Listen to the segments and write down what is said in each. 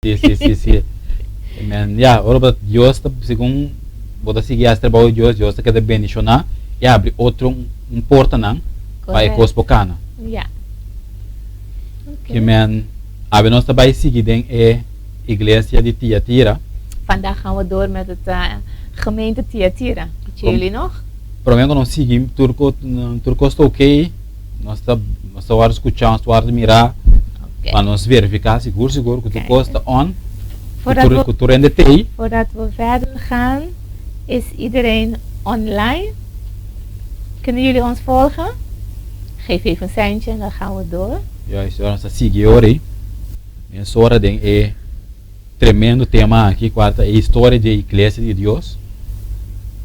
Si, si, si, si. Amen. Ya, ora bo Dios ta, segun bo ta sigui haci trabou di Dios, Dios ta keda bendiciona y abri otro un portanan pa e cos por cana. Ja. Okay. Amen. Awe nos ta bay sigui den e iglesia di Tiatira. Vandaag gaan we door met het gemeente Tiatira. Weet jullie nog? Prome cu nos sigui tur tur cos ta okay. Nos ta nos ta wòrdu skuchá, nos ta wòrdu mirá pa nos verifiká sigur sigur ku tur kos ta on, ku tur ku tur hende t'ei. Voordat we verder gaan, is iedereen online? Kunnen jullie ons volgen? Geef even een seintje en dan gaan we door. Juist, ora nos ta sigui ora ei. Mesora den e tremendo tema aki cual ta e historia di e Iglesia di Dios,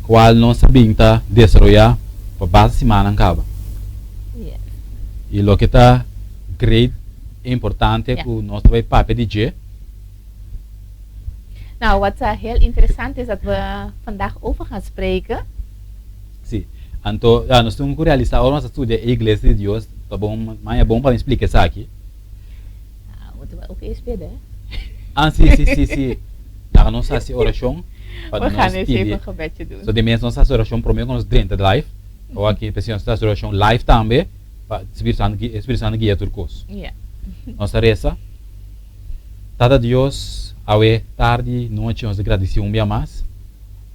cual nos a bin ta desaroya pa basta simannan caba. Y loke ta great e importante cu nos ta bay papia di dje. Nou, wat heel interessant is dat we vandaag over gaan spreken. Si. Anto, ya, nos tin cu realisa ora nos ta studia e Iglesia di Dios, ta bon, maña bon pa mi splica esaki. Ah, moeten we ook eerst bidden, hè? Ah, si, si, si, si. Laga nos hasi orashon pa We gaan nos eerst pidi. even een gebedje doen. So di mes nos hasi orashon promé ku nos drenta live. Awor aki p'esei nos ta hasi orashon live tambe pa Spiritu Santu e Spiritu Santu guia tur kos. Ja. Nos ta resa. Tata Dios, awe tardi, nochi nos ta gradisí un bia mas.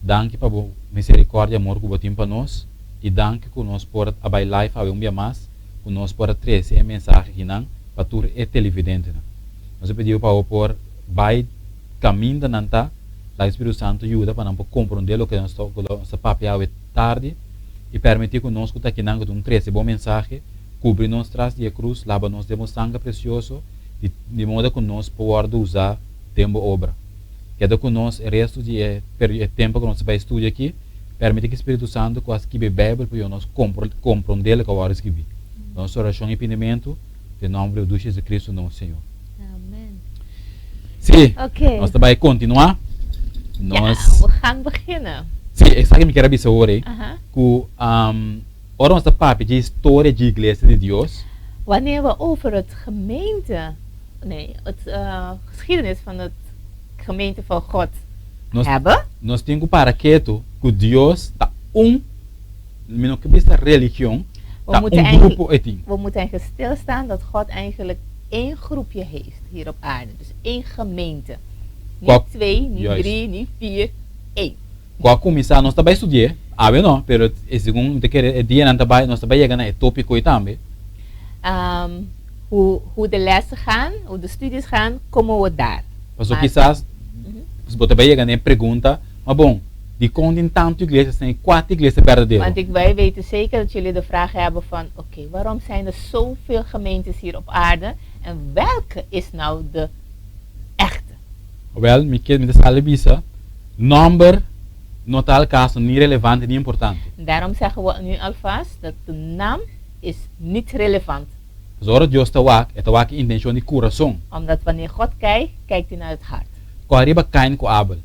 Danki pa bo misericordia y amor ku bo tin pa nos i danki ku nos por a bai live awe un bia mas. ku nos por a trese e mensahe akinan pa tur e televidentenan. Nos a pidi bo pa bo por bai kaminda nan ta, laga e Spiritu Santu yuda pa nan por komprondé loke nos ta ku nos ta papia awe tardi i permití ku nos ku ta akinan ku ta un trese bo mensahe, kubri nos tras di e krus, laba nos den bo sanger presioso di di moda ku nos por wòrdu usá den bo obra. Keda ku nos e restu di e e tempu ku nos ta bai studia aki. Permiti ki Spiritu Santu ku a skibi e Beibel pa yuda nos komprondé loke a wòrdu skibí. Nos orashon i pidimentu den nòmber di Dushi Jesucristo nos Señor. Amen. Sí, nos ta bai kontinuá. Nos. Ja, we gaan beginnen. Sí, esaki mi kier a bisa awor ei, ku ora nos ta papia dje historia dje Iglesia di Dios. Wanneer we over het gemeente, nee, het geschiedenis van het gemeente van God Nos, hebben. nos tin ku para ketu ku Dios ta un, mi no ke bisa religion, We ta moeten un eigenlijk, grupo e tin. we moeten eigenlijk stilstaan dat God eigenlijk één groepje heeft hier op aarde. Dus één gemeente. Kua, Niet twee, niet juist. drie, niet vier, één. Ku a kuminsá, nos ta bai studi'é, awe no, pero e segun mi ta kere e dianan ta bai, nos ta bai yega na e tópiko ei tambe. Hoe, hoe de lessen gaan, hoe de studies gaan, komen we daar. Pasobra kisas bo ta bai yega na e pregunta, Ma bon, dikon tin tantu iglesia sin e kuater iglesia berdadero? Want ik, wij weten zeker dat jullie de vraag hebben van, oké, waarom zijn er zoveel gemeentes hier op aarde en welke is nou de echte? Wèl, mi ke, mi ta sali bisa, nòmber no ta al kaso ni relevante ni importante. Daarom zeggen we nu alvast dat de naam is niet relevant. Pasobra ora Dios ta wak, e ta wak e intenshon di kurason. Omdat wanneer God kijkt, kijkt hij naar het hart. Kòrda riba Kain ku Abel.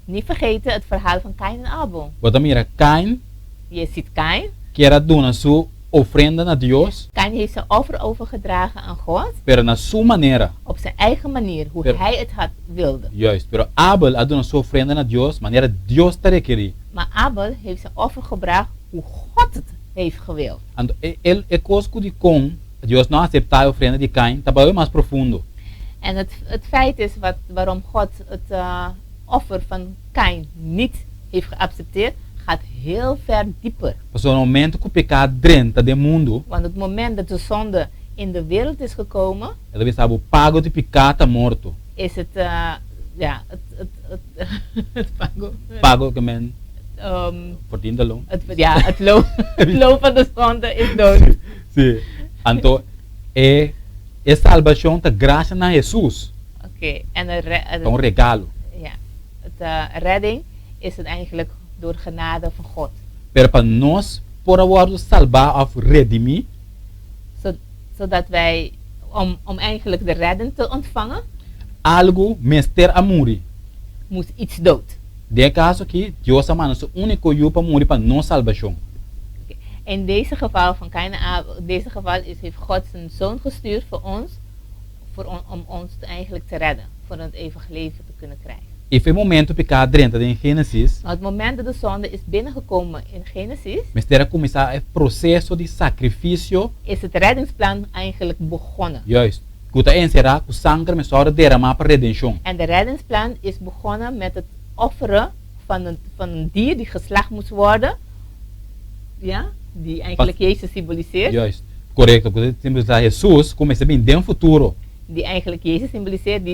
Niet vergeten het verhaal van Kain en Abel. Bo ta mira Kain. Je ziet Kain. Kier a duna su ofrenda na Dios. Kain heeft zijn offer overgedragen aan God. Pero na su manera. Op zijn eigen manier, hoe hij het had wilde. Juist, pero Abel a duna su ofrenda na Dios manera Dios ta rekerí. Maar Abel heeft zijn offer gebracht hoe God het heeft gewild. Anto e e kos ku dikon Dios no a aseptá e ofrenda di Kain ta bai mas profundo. En het het feit is wat waarom God het offer van Kain niet heeft geaccepteerd gaat heel ver dieper. Pasobra na momento ku peká drenta den mundu. Want het moment dat de zonde in de wereld is gekomen. E ta bisa bo pago di piká ta morto. Is het ja het het het het pago. Pago ke men verdiende loon. Het ja het loon het loon van de zonde is dood. Si, anto e e salbashon ta grasia na Hesus. Oké, en de re Ta un regalo. Ja, het redding is het eigenlijk door genade van God. Pero pa nos por a wòrdu salbá òf redimí. Zodat wij, om om eigenlijk de redding te ontvangen. Algu mester a muri. Moest iets dood. Den e kaso aki, Dios a manda su úniko Yu pa muri pa nos salbashon. In deze geval van Kain en Abel, deze geval is heeft God zijn zoon gestuurd voor ons, voor om ons eigenlijk te redden. voor het eeuwig leven te kunnen krijgen. I for di momento piká a drenta den Génesis, Maar het moment dat de zonde is binnengekomen in Genesis, mester a kuminsá e proseso di sakrifisio. Is het reddingsplan eigenlijk begonnen. Juist. Ku ta enserá ku sanger mester wòrdu deramá pa redenshon. En de reddingsplan is begonnen met het offeren van een dier die geslacht moest worden. Ja, die eigenlijk Jezus symboliseert. Juist. Korekto. Ku ta simbolisá Hesus ku mester bin den futuro. Die eigenlijk Jezus symboliseert,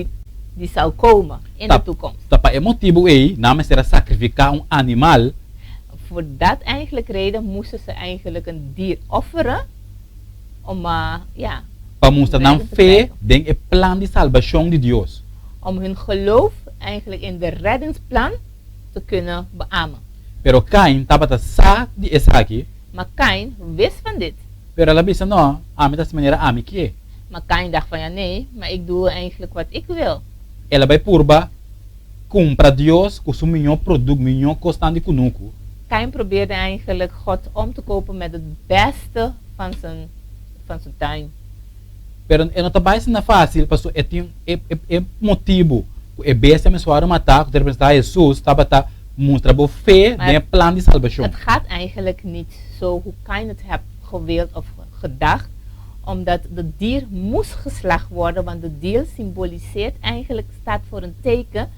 die zou komen in de toekomst. Ta pa e motibu ei, nan mester a sakrifiká un animal. Voor dat eigenlijk reden moesten ze eigenlijk een dier offeren om ja, Pa mustra nan redding te fe krijgen. Den e plan di salbashon di Dios. Om hun geloof eigenlijk in de reddingsplan te kunnen beamen. Pero Kain tabata sa di esaki. Maar Kain wist van dit. Pero el a bisa, No, ami ta hasi manera ami ke. Maar Kain dacht van: ja nee, maar ik doe eigenlijk wat ik wil. El a bai purba kumpra Dios ku su mihó produkto, mihó kosnan di kunuku. Kain probeerde eigenlijk God om te kopen met het beste van zijn tuin. Pero e no ta bai asina fásil, pasobra e tin e motibu ku e bestia mester wòrdu matá, ku ta representá Hesus, tabata mustra bo fe den e plan di salbashon. Het gaat eigenlijk niet zo hoe Kain het hebt gewild of gedacht, omdat de dier moest geslacht worden, want de dier symboliseert eigenlijk, staat voor een teken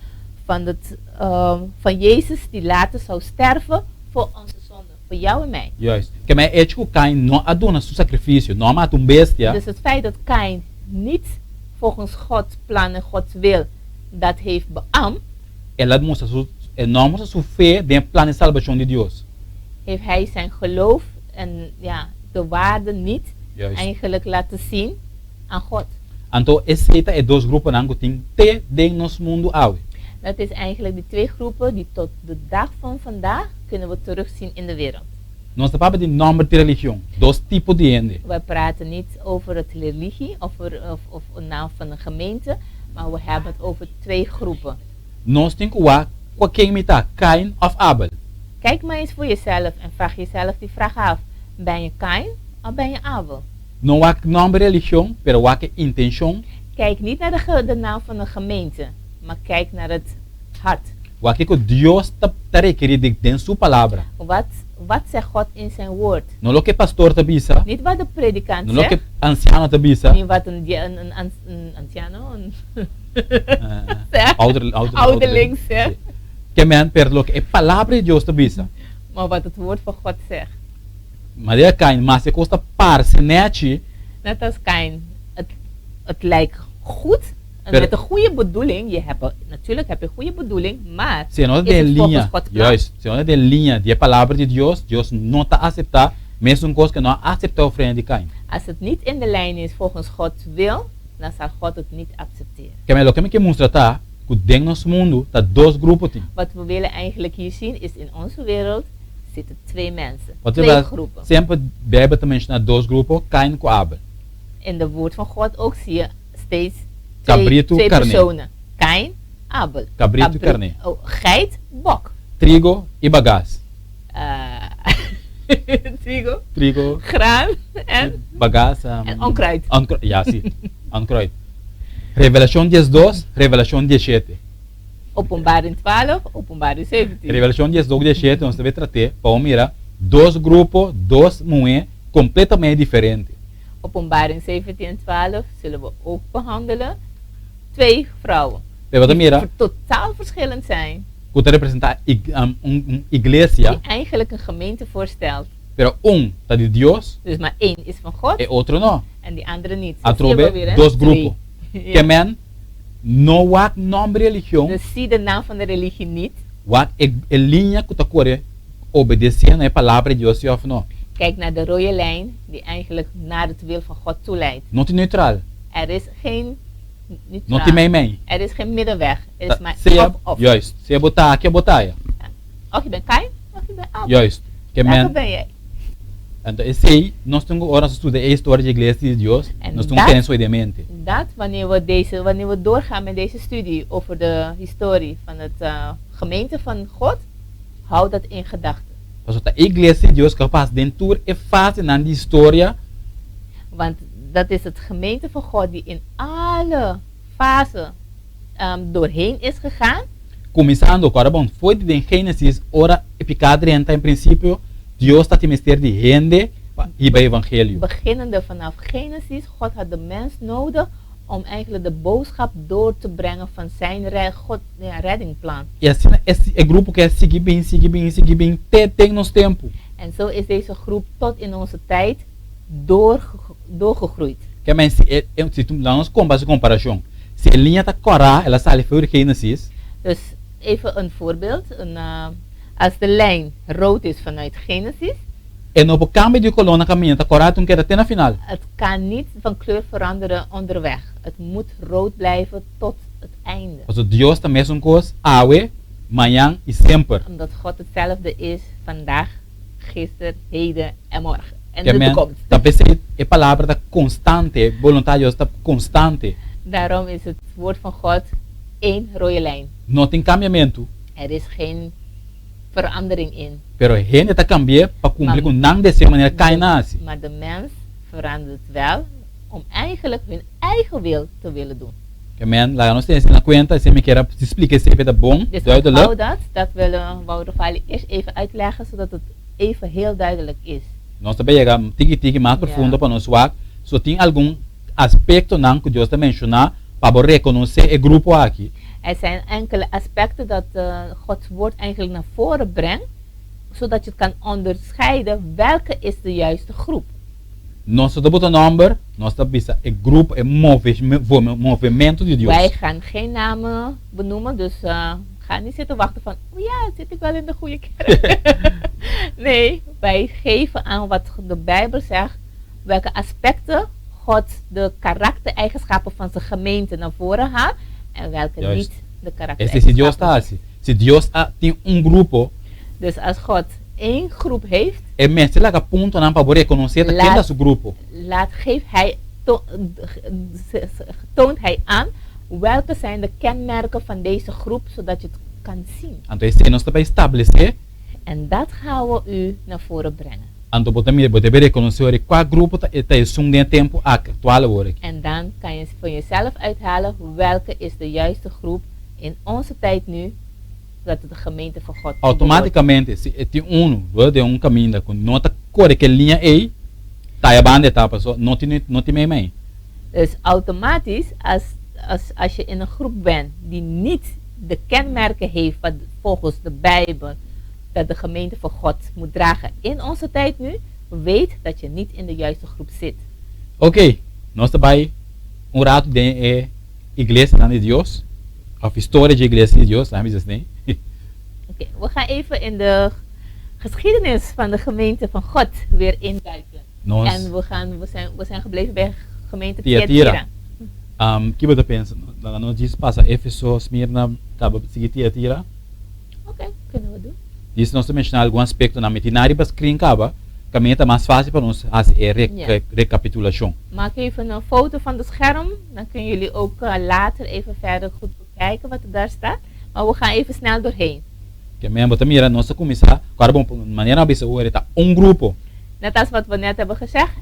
van Jezus die later zou sterven voor onze zonde, voor jou en mij. Juist. Ke men e echo ku Kain no a duna su sakrifisio, no a mata un bestia. Dus het feit dat Kain niet volgens Gods plan en Gods wil dat heeft beaamd, El a mustra su, e no a mustra su fe den e plan di salbashon di Dios. Heeft hij zijn geloof en, ja, de waarde niet eigenlijk laten zien aan God. Anto esei ta e dos gruponan ku tin te den nos mundu awe. Dat is eigenlijk die twee groepen die tot de dag van vandaag kunnen we terugzien in de wereld. Nos ta papia di nòmber di religion, dos tipo di hende. We praten niet over het religie of een naam van een gemeente, maar we hebben het over twee groepen. Nos tin ku wak kua ken mi ta, Kain òf Abel? Kijk maar eens voor jezelf en vraag jezelf die vraag af. Ben je Kain of ben je Abel? No wak nòmber religion, pero wak e intenshon. Kijk niet naar de naam van een gemeente, maar kijk naar het hart. Wak kiko Dios ta ta rekerí di den su Palabra. Wat zegt God in zijn woord? No loke pastor ta bisa. Niet wat de predikant No loke zegt. ansiano ta bisa. Niet wat een anciano een zegt. Ouderling Ouderling zegt. Ke men, pero loke e Palabra di Dios ta bisa. Maar wat het woord van God zegt. Manera Kain, maske kos ta parse nèchi. Net als Kain, het lijkt goed. En Pero met een goede bedoeling, je hebt, natuurlijk heb je een goede bedoeling, maar Si no is den het volgens liña, Gods plan? juist, si no ta den liña di e Palabra di Dios, Dios no ta aseptá, mesun kos ku no a aseptá ofrenda di Kain. Als het niet in de lijn is volgens Gods wil, dan zal God het niet accepteren. Ke men loke mi ke mustra ta ku den nos mundu ta dos grupo tin. Wat we willen eigenlijk hier zien is: in onze wereld zitten twee mensen, Wat twee wel groepen. Semper Bijbel ta menshoná dos grupo, Kain ku Abel. In de woord van God ook zie je steeds twee, Kabritu, twee karné. personen. Kain, Abel. Kabritu, karné. Oh, geit, bok. Trigo i bagas. Trigo, Trigo, graan en, bagas. en onkruid. Onkruid, ja, si. Onkruid. Revelashon 12, Revelashon 17. Openbaring 12, Openbaring 17. Revelashon 12, 17, nos ta bai trat'é pa mira dos grupo, dos muhé kompletamente diferente. Openbaring 17 en 12 zullen we ook behandelen. Twee vrouwen. Pero Die mira, totaal verschillend zijn. Ku ta representá un iglesia, Die eigenlijk een gemeente voorstelt. Pero un ta di Dios, Dus maar één is van God e otro no. En die andere niet. Zo A zie je trobe wel weer, hè? dos Twee. grupo. Ja. Ke men no wak nòmber religion, Dus zie de naam van de religie niet. Wak e liña ku ta kore obedesé na e palabra di Dios si òf no. Kijk naar de rode lijn die eigenlijk naar het wil van God toeleidt. No tin neutral. Er is geen No neutraal. tin mei mei. Er is geen middenweg. Er is maar Sea, of of. juist. Sea bo ta aki òf bo ta aya. Of je bent Kain of je bent Abel. Juist. Ke Welke men ben jij? Anto esei nos tin ku ora nos studia e historia di iglesia di Dios, En nos tin ku tene esei den mente. Dat wanneer we doorgaan met deze studie over de historie van het gemeente van God, houd dat in gedachten. Pasobra ta e iglesia di Dios ku a pasa den tur e fasenan di historia. Want dat is het gemeente van God die in alle fasen doorheen is gegaan. Kuminsando ku ora bon for di den Génesis ora e piká drenta en prinsipio Dios ta tin mester di hende pa hiba e evangelio. Beginnende vanaf Genesis, God had de mens nodig om eigenlijk de boodschap door te brengen van zijn God, ja, reddingplan. I asina e grupo ke a sigui bin, sigui bin, sigui bin te den nos tempu. En zo is deze groep tot in onze tijd doorgegroeid. Ke men si e, si tu, laga nos kompa hasi komparashon. Si e liña ta kòrá, el a sali for di Génesis. Dus even een voorbeeld, een, als de lijn rood is vanuit Genesis. E no por kambia di koló na kaminda, ta kòrá tun keda te na final. Het kan niet van kleur veranderen onderweg, het moet rood blijven tot het einde. Pasobra Dios ta mesun kos awe, mañan i semper. Omdat God hetzelfde is vandaag, gister, heden en morgen en Ke de men toekomst. ta p'esei e palabra ta konstante, e boluntat di Dios ta konstante. Daarom is het woord van God één rode lijn. No tin kambiamentu. Er is geen verandering in. Pero hende ta kambi'é pa kumpli ku nan deseo manera Kain a hasi. Maar de mens verandert wel om eigenlijk hun eigen wil te willen doen. Ke men, laga nos tene esei na kuenta, esei mi kier a splika esei pa e ta bon, Dus duidelijk. onthoud dat, dat willen Wouter Vali eerst even uitleggen zodat het even heel duidelijk is. Nos ta bay yega tiki tiki mas profundo pa nos wak so tin algun aspektonan ku Dios ta menshoná pa bo rekonosé e grupo aki. Er zijn enkele aspecten dat Gods woord eigenlijk naar voren brengt, zodat je het kan onderscheiden welke is de juiste groep. Nos no ta bota nòmber, nos ta bisa e grupo, e movementu di Dios. Wij gaan geen namen benoemen, dus ga niet zitten wachten van, oh ja, zit ik wel in de goede kerk? Nee, wij geven aan wat de Bijbel zegt, welke aspecten God de karaktereigenschappen van zijn gemeente naar voren haalt en welke niet de Esei si Dios karaktereigenschappen. ta hasi. Si Dios a tin un grupo. Dus als God één groep heeft. E mester laga puntonan pa bo rekonosé ta ken ta su grupo. Laat geeft hij toont hij aan welke zijn de kenmerken van deze groep zodat je het kan zien. Anto esei nos ta bai establesé. En dat gaan we u naar voren brengen. Anto bo ta mira, bo debe rekonosé ora kua grupo ta ta esun den e tempu aktual awor aki. En dan kan je voor jezelf uithalen welke is de juiste groep in onze tijd nu dat de gemeente van God behoort. Automáticamente si e tin unu bo den un kaminda ku no ta kore ke liña ei, ta e banda e ta paso no tin no tin meimei. Dus automatisch als als als je in een groep bent die niet de kenmerken heeft wat volgens de Bijbel dat de gemeente van God moet dragen in onze tijd nu, weet dat je niet in de juiste groep zit. Oké, nos ta bai un ratu den e iglesianan di Dios, of historia dje iglesia di Dios, laat mi bisa asina. Oké, we gaan even in de geschiedenis van de gemeente van God weer induiken. Nos. En we, gaan, we, zijn, we zijn gebleven bij gemeente Tiatira. Tiatira. Ki bo ta pensa? Laga nos djis pasa Efeso, Smirna, kaba sigui Tiatira. Oké, kunnen we doen. Djis nos ta menshoná algun aspektonan. Mi tin na riba screen kaba, kaminda ta mas fásil pa nos hasi e rekapitulashon. Maak even een foto van de scherm, dan kunnen jullie ook later even verder goed bekijken wat er daar staat. Maar we gaan even snel doorheen. Ke men bo ta mira, nos ta kuminsá, ku ora bo manera nan a bisa ora, ta un grupo. Net als wat we net hebben gezegd,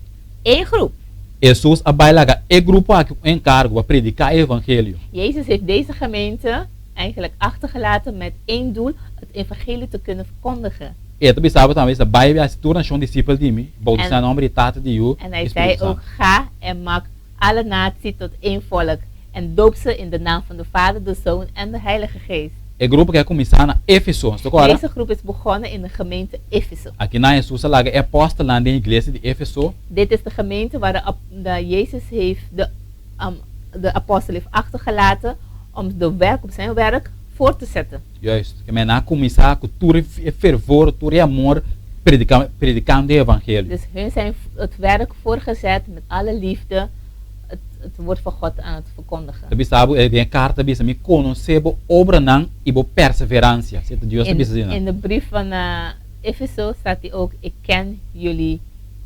één groep. Hesus a bai laga e grupo aki un enkargo pa prediká e evangelio. Jezus heeft deze gemeente eigenlijk achtergelaten met één doel, het evangelie te kunnen verkondigen. E ta bisa bo tambe, Esta bai i hasi tur nashon disipel di mi, boutisá na nòmber di Tata, di Yu En i hij Spiritu zei Santu. ook, Ga en maak alle natie tot één volk, en doop ze in de naam van de Vader, de Zoon en de Heilige Geest. E grupo ke a kuminsá na Éfeso, nos ta kòrda? Deze groep is begonnen in de gemeente Efeso. Akinan Hesus a laga e apòstelnan den iglesia di Éfeso. Dit is de gemeente waar de de Jezus heeft de de apostel heeft achtergelaten om de werk, om zijn werk voort te zetten. Juist, ke men a kuminsá ku tur e fervor, tur e amor prediká predikando e evangelio. Dus hun zijn het werk voorgezet met alle liefde het het woord van God aan het verkondigen. Ta bisa bo, den e karta ta bisa, Mi konosé bo obranan i bo perseveransia. Si ta Dios ta In bisa asina. in de brief van Efeso staat die ook, Ik ken jullie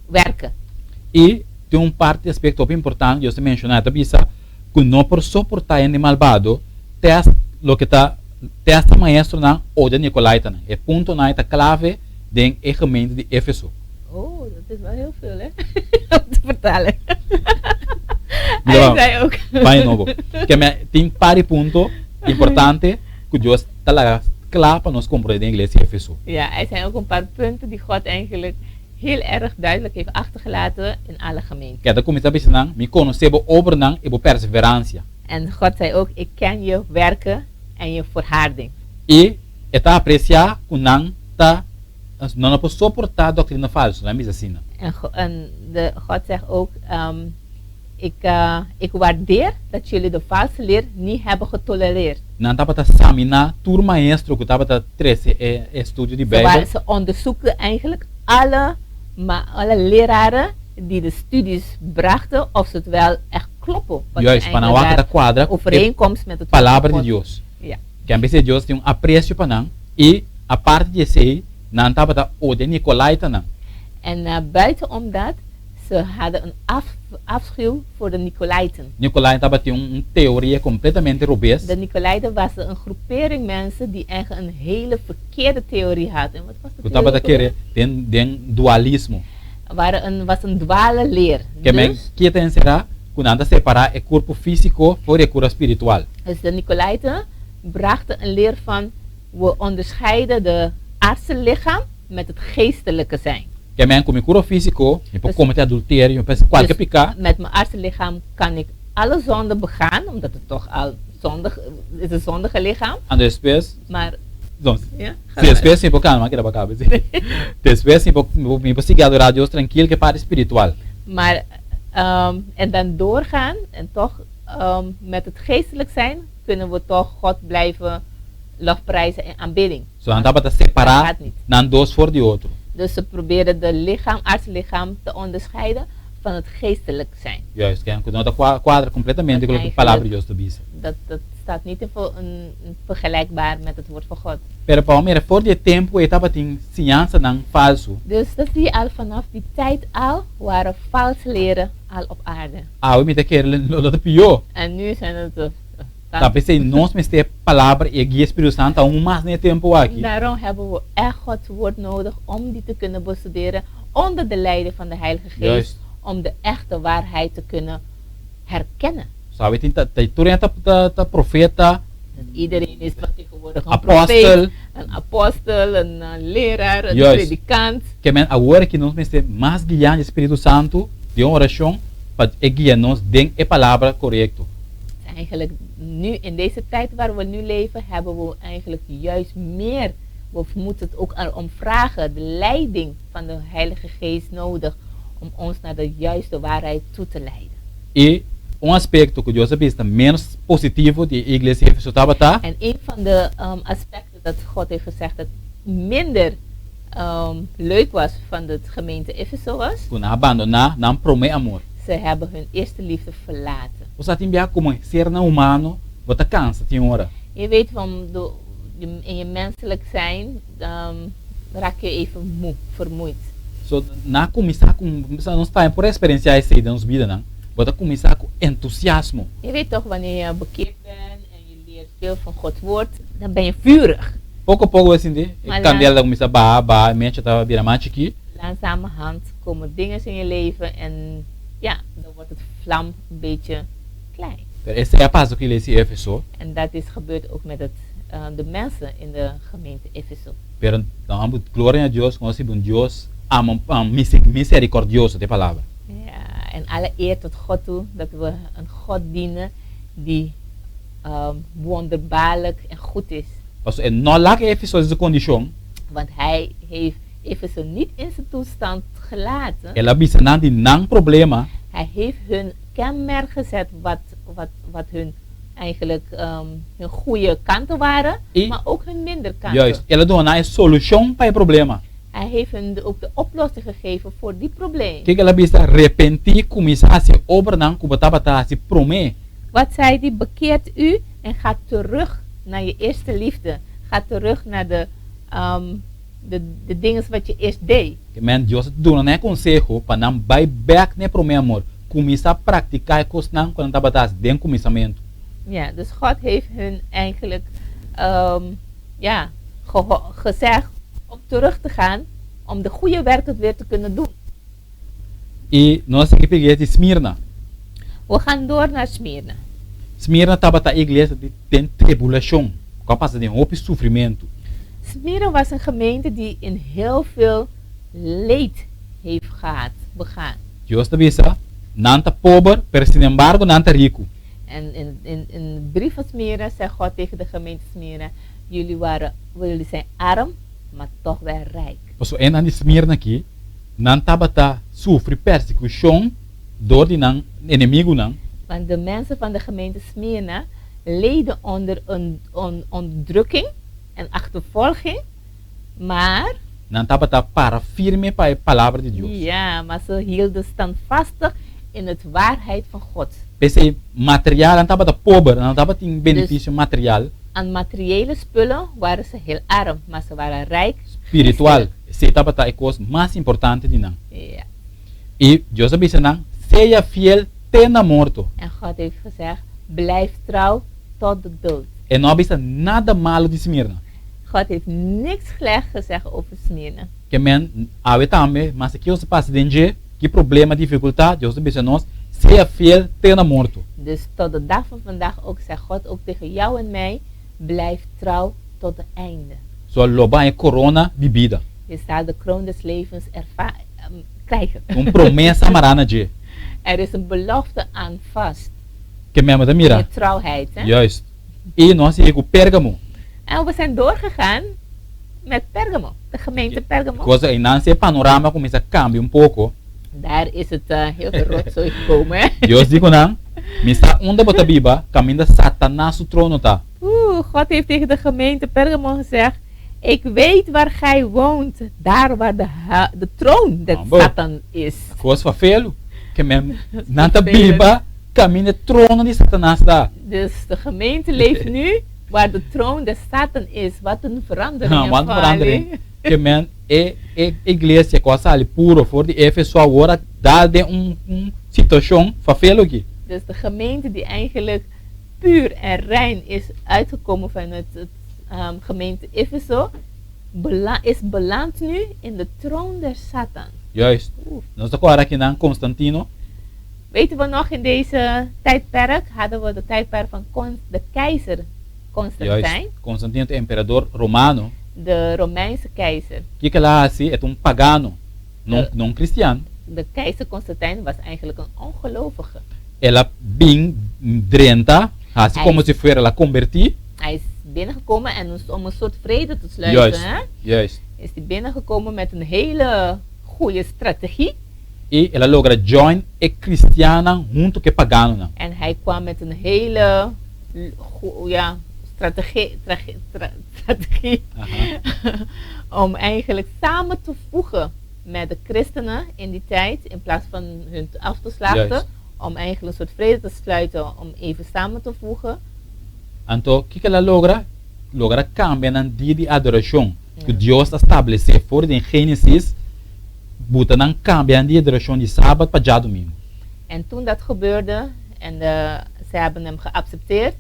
werken. I tin un parti aspekto hopi importante Dios ta menshoná, e ta bisa ku no por soportá hende malbado, tèst loke ta tèst e maestronan odia nikolaitanan. E puntonan ei ta klave den e gemeente di Efeso. Oh, dat is wel heel veel, hè? Om te vertalen. Hij zei ook. Paña nobo. Ke men tin par di punto importante ku Dios ta laga kla pa nos komprondé den iglesia Efeso. Ja, er zijn ook een paar punten die God eigenlijk heel erg duidelijk heeft achtergelaten in alle gemeenten. Ke ta kuminsá bisa nan, Mi konosé bo obranan i bo perseveransia. En God zei ook, Ik ken je werken en je volharding. I e ta apresiá ku nan ta nan no por soportá doktrina falsu, nan bisa asina. En en de God zegt ook, Ik, ik waardeer dat jullie de valse leer niet hebben getolereerd. Nan tabata saminá tur maestro ku tabata trese e estudio di Ze Beibel. Ze onderzoeken eigenlijk alle, ma alle leraren die de studies brachten of ze het wel echt kloppen. Wat ze Juist, pa nan eigenlijk wak ta daar kuadra ku e overeenkomst met het woord van Palabra di God. Dios. Ja. Ken bisa Dios tin un apresio pa nan i aparte di esei nan tabata odia Nikolaitanan. En buitenom dat, ze hadden een af, afschuw voor de Nicolaiten. Nicolaiten tabatin un teoria completamente robes. De Nicolaiten was een groepering mensen die eigenlijk een hele verkeerde theorie hadden. En wat was de Ku theorie tabata ook alweer? kere den den dualismo. Waren een, was een dwale leer. Ke men Dus, kier ta enserá ku nan ta separá e kurpo físiko for di e kura spiritual. dus de Nicolaiten brachten een leer van we onderscheiden de aardse lichaam met het geestelijke zijn. Ke men ku mi kura físiko, mi por Dus, komete adulterio, mi por hasi kualke dus piká. met mijn aardse lichaam kan ik alle zonden begaan, omdat het toch al zondig is, een zondige lichaam. Anto despues, Maar, no, ja, ga si maar. despues mi por kalma, keda pa kabe si. Despues mi por mi por sigui adorá Dios trankil ku e parti spiritual. Maar, en dan doorgaan en toch met het geestelijk zijn, kunnen we toch God blijven lofprijzen en aanbidding. So nan tabata Dat separá gaat niet. nan dos for di otro. Dus ze probeerden de lichaam, aardse lichaam te onderscheiden van het geestelijk zijn. Juist, ken ku no ta kuadra kompletamente Dat ku loke Palabra di eigenlijk, Dios ta bisa. dat staat niet in, in vergelijkbaar met het woord van God. Pero pa bo mira, for di e tempu ei tabatin siñansanan falsu. Dus dat zie je al vanaf die tijd al, waren valse leren al op aarde. Awe mi ta kere lo lo ta pió. En nu zijn het de Ta p'esei nos mester e Palabra i e guia Spiritu Santu aun mas den e tempu aki. Daarom hebben we echt Gods woord nodig om die te kunnen bestuderen onder de leiding van de Heilige Geest, om de echte waarheid te kunnen herkennen. So awe tin ta ta tur hende ta ta ta profeta. Dat iedereen is van tegenwoordig een Apostel. profeet, een apostel, een leraar, een predikant. Ke men awor aki nos mester mas guia di Spiritu Santu den orashon pa e guia nos den e Palabra korekto. Eigenlijk nu in deze tijd waar we nu leven, hebben we eigenlijk juist meer, we moeten het ook erom vragen, de leiding van de Heilige Geest nodig om ons naar de juiste waarheid toe te leiden. I un aspekto ku Dios a bisa ménos positivo di e iglesia Efeso tabata. En een van de aspecten dat God heeft gezegd dat minder leuk was van de gemeente Efeso was. Ku nan a bandoná nan promé amor. Ze hebben hun eerste liefde verlaten. Bo sa tin bia komo sernan humano bo ta kansa tin ora. Je weet van de, in je menselijk zijn raak je even moe, vermoeid. So nan a kuminsá ku, nos tambe por eksperensiá esei den nos bidanan, bo ta kuminsá ku entusiasmo. Je weet toch wanneer je bekeerd bent en je leert veel van Gods woord, dan ben je vurig. Poko poko bo a sinti e kandela ta kuminsá baha baha, e mecha ta bira mas chikí. Langzamerhand komen dingen in je leven en ja, dan wordt het vlam een beetje klein. Pero esei a pasa ku iglesia di Efeso. En dat is gebeurd ook met het, de mensen in de gemeente Efeso. Pero nan a gloria na Dios ku nos sirbi un Dios ama misericordioso, ta e palabra. Ja, en alle eer tot God toe dat we een God dienen die wonderbaarlijk en goed is. Pasobra e no laga Efeso den su kondishon. Want hij heeft Efeso niet in zijn toestand gelaten. El a bisa nan di nan problema. Hij heeft hun kenmerk gezet wat, wat, wat hun eigenlijk hun goede kanten waren, I maar ook hun minder kanten. Juist, el a duna nan e solushon pa e problema. Hij heeft hun ook de oplossing gegeven voor die probleem. Kiko el a bisa? Repentí, kuminsá hasi e obranan ku bo tabata hasi promé. Wat zei die? Bekeert u en gaat terug naar je eerste liefde. Ga terug naar de, de, de dingen wat je eerst deed. Ke men Dios a duna nan e konseho pa nan bai bèk na e promé amor, kuminsá praktiká e kosnan ku nan tabata hasi den kuminsamentu. Ja, dus God heeft hun eigenlijk ja, gezegd om terug te gaan, om de goede werken weer te kunnen doen. I nos a sigui p'e iglesia di Smirna. We gaan door naar Smyrna. Smirna tabata iglesia di den tribulashon, ku a pasa den hopi sufrimentu. Smyrna was een gemeente die in heel veel leed heeft gehad, begaan. Dios ta bisa, Nan ta pober, pero sinembargo nan ta riku. En in, in, in de brief van Smyrna zegt God tegen de gemeente Smyrna, jullie, waren, jullie zijn arm, maar toch wel rijk. Pasobra e nan di Smirna aki, nan tabata sufri persekushon dor di nan enemigunan. Want de mensen van de gemeente Smyrna leden onder een on, onderdrukking en achtervolging, maar Nan tabata para firme pa e Palabra di Dios. Ja, maar ze hielden standvastig in het waarheid van God. P'esei, material, nan tabata pober, nan no tabatin benefisio material. Aan materiële spullen waren ze heel arm, maar ze waren rijk Spiritual, geestelijk. esei tabata e kos mas importante di nan. Ja. I Dios a bisa nan, Sea fiel te na morto. En God heeft gezegd, Blijf trouw tot de dood. E no a bisa nada malu di Smirna. God heeft niks slecht gezegd over Smyrna. Ke men, awe tambe, maske ki nos ta pasa den dje, ki problema, difikultat, Dios ta bisa nos, Sea fiel te na morto. Dus tot de dag van vandaag ook zegt God ook tegen jou en mij, Blijf trouw tot de einde. So lo bo haña korona di bida. Je zal de kroon des levens erva krijgen. Un promesa mará na dje. Er is een belofte aan vast. Ke men bo ta mira. Je trouwheid, hè? Juist. I nos a sigui ku Pérgamo. En we zijn doorgegaan met Pérgamo, de gemeente Pérgamo. Cosa einan si e panorama a kuminsá kambia un poko. Daar is het heel veel rotzooi gekomen, hè? Dios di ku nan, Mi sa unda bo ta biba, kaminda Satanas su trono ta. Oeh, God heeft tegen de gemeente Pérgamo gezegd, Ik weet waar gij woont, daar waar de, de troon des Satan is. Kos fafelu, ke men nan ta biba kaminda e trono di Satanas ta. Dus de gemeente leeft nu waar de troon des Satan is. Wat een verandering. Wat een verandering. Ke men e e iglesia ku a sali puro for di Efeso awor a dal den un un situashon fafelu aki. Dus de gemeente die eigenlijk puur en rein is uitgekomen vanuit het gemeente Efeso, is beland nu in de troon der Satan. Juist. Nos ta kòrda kinan Constantino. Weten we nog in deze tijdperk hadden we de tijdperk van Con de keizer Constantijn. Juist. Constantino ta emperador romano. De Romeinse keizer. Kiko el a hasi? E ta un pagano, no no un cristian. De keizer Constantijn was eigenlijk een ongelovige. El a bin drenta, hasi komo si fuera el a kombertí. Hij is binnengekomen en om een soort vrede te sluiten, Juist, hè? juist. Is hij binnengekomen met een hele goede strategie. I el a logra join e kristiannan huntu ku e paganonan. En hij kwam met een hele ja, strategie, strategie om eigenlijk samen te voegen met de christenen in die tijd, in plaats van hun af te slachten, om eigenlijk een soort vrede te sluiten, om even samen te voegen. Anto, kiko el a logra? Logra kambia nan dia di adorashon ku Dios a stablesé for den Génesis, buta nan kambia nan dia di adorashon di sabat pa djadumingu. En toen dat gebeurde en de, ze hebben hem geaccepteerd,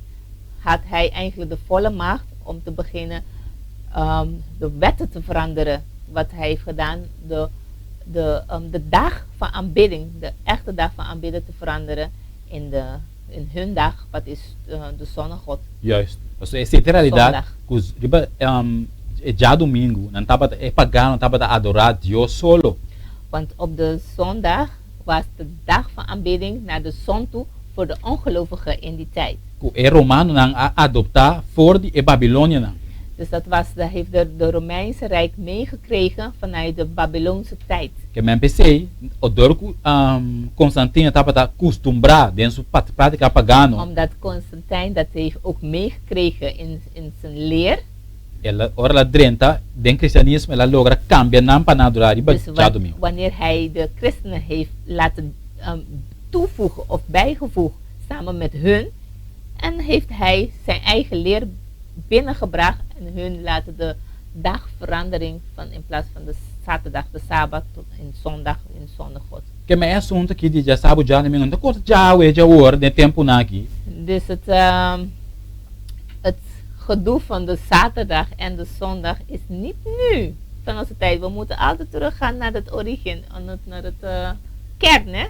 had hij eigenlijk de volle macht om te beginnen de wetten te veranderen. Wat hij heeft gedaan, de, de, de dag van aanbidding, de echte dag van aanbidding te veranderen in, de, in hun dag, wat is de zonnegod. Juist. Pasobra esei ta e realidat ku riba e djadumingu nan tabata, e paganonan tabata adorá Dios solo. Want op de zondag was de dag van aanbidding naar de zon toe voor de ongelovigen in die tijd. Ku e romanonan a adoptá for di e babilonianan. Dus dat was, dat heeft de, de Romeinse Rijk meegekregen vanuit de Babyloonse tijd. Ke men p'esei, dor ku Constantino tabata kustumbrá den su práktika pagano. Omdat Constantijn dat heeft ook meegekregen in, in zijn leer. El a, ora el a drenta den kristianismo, el a logra kambia nan pa nan adorá riba Dus djadumingu. wanneer hij de christenen heeft laten toevoegen of bijgevoegd samen met hun, en heeft hij zijn eigen leer binnengebracht en hun laten de dagverandering van in plaats van de zaterdag, de sabbat, tot in zondag, in zonnegod. Ke men e asunto aki di djasabu djadumingu no ta kos djawe djawor den tempunan aki. Dus het, het gedoe van de zaterdag en de zondag is niet nu van onze tijd. We moeten altijd teruggaan naar het origin, naar het kern, hè?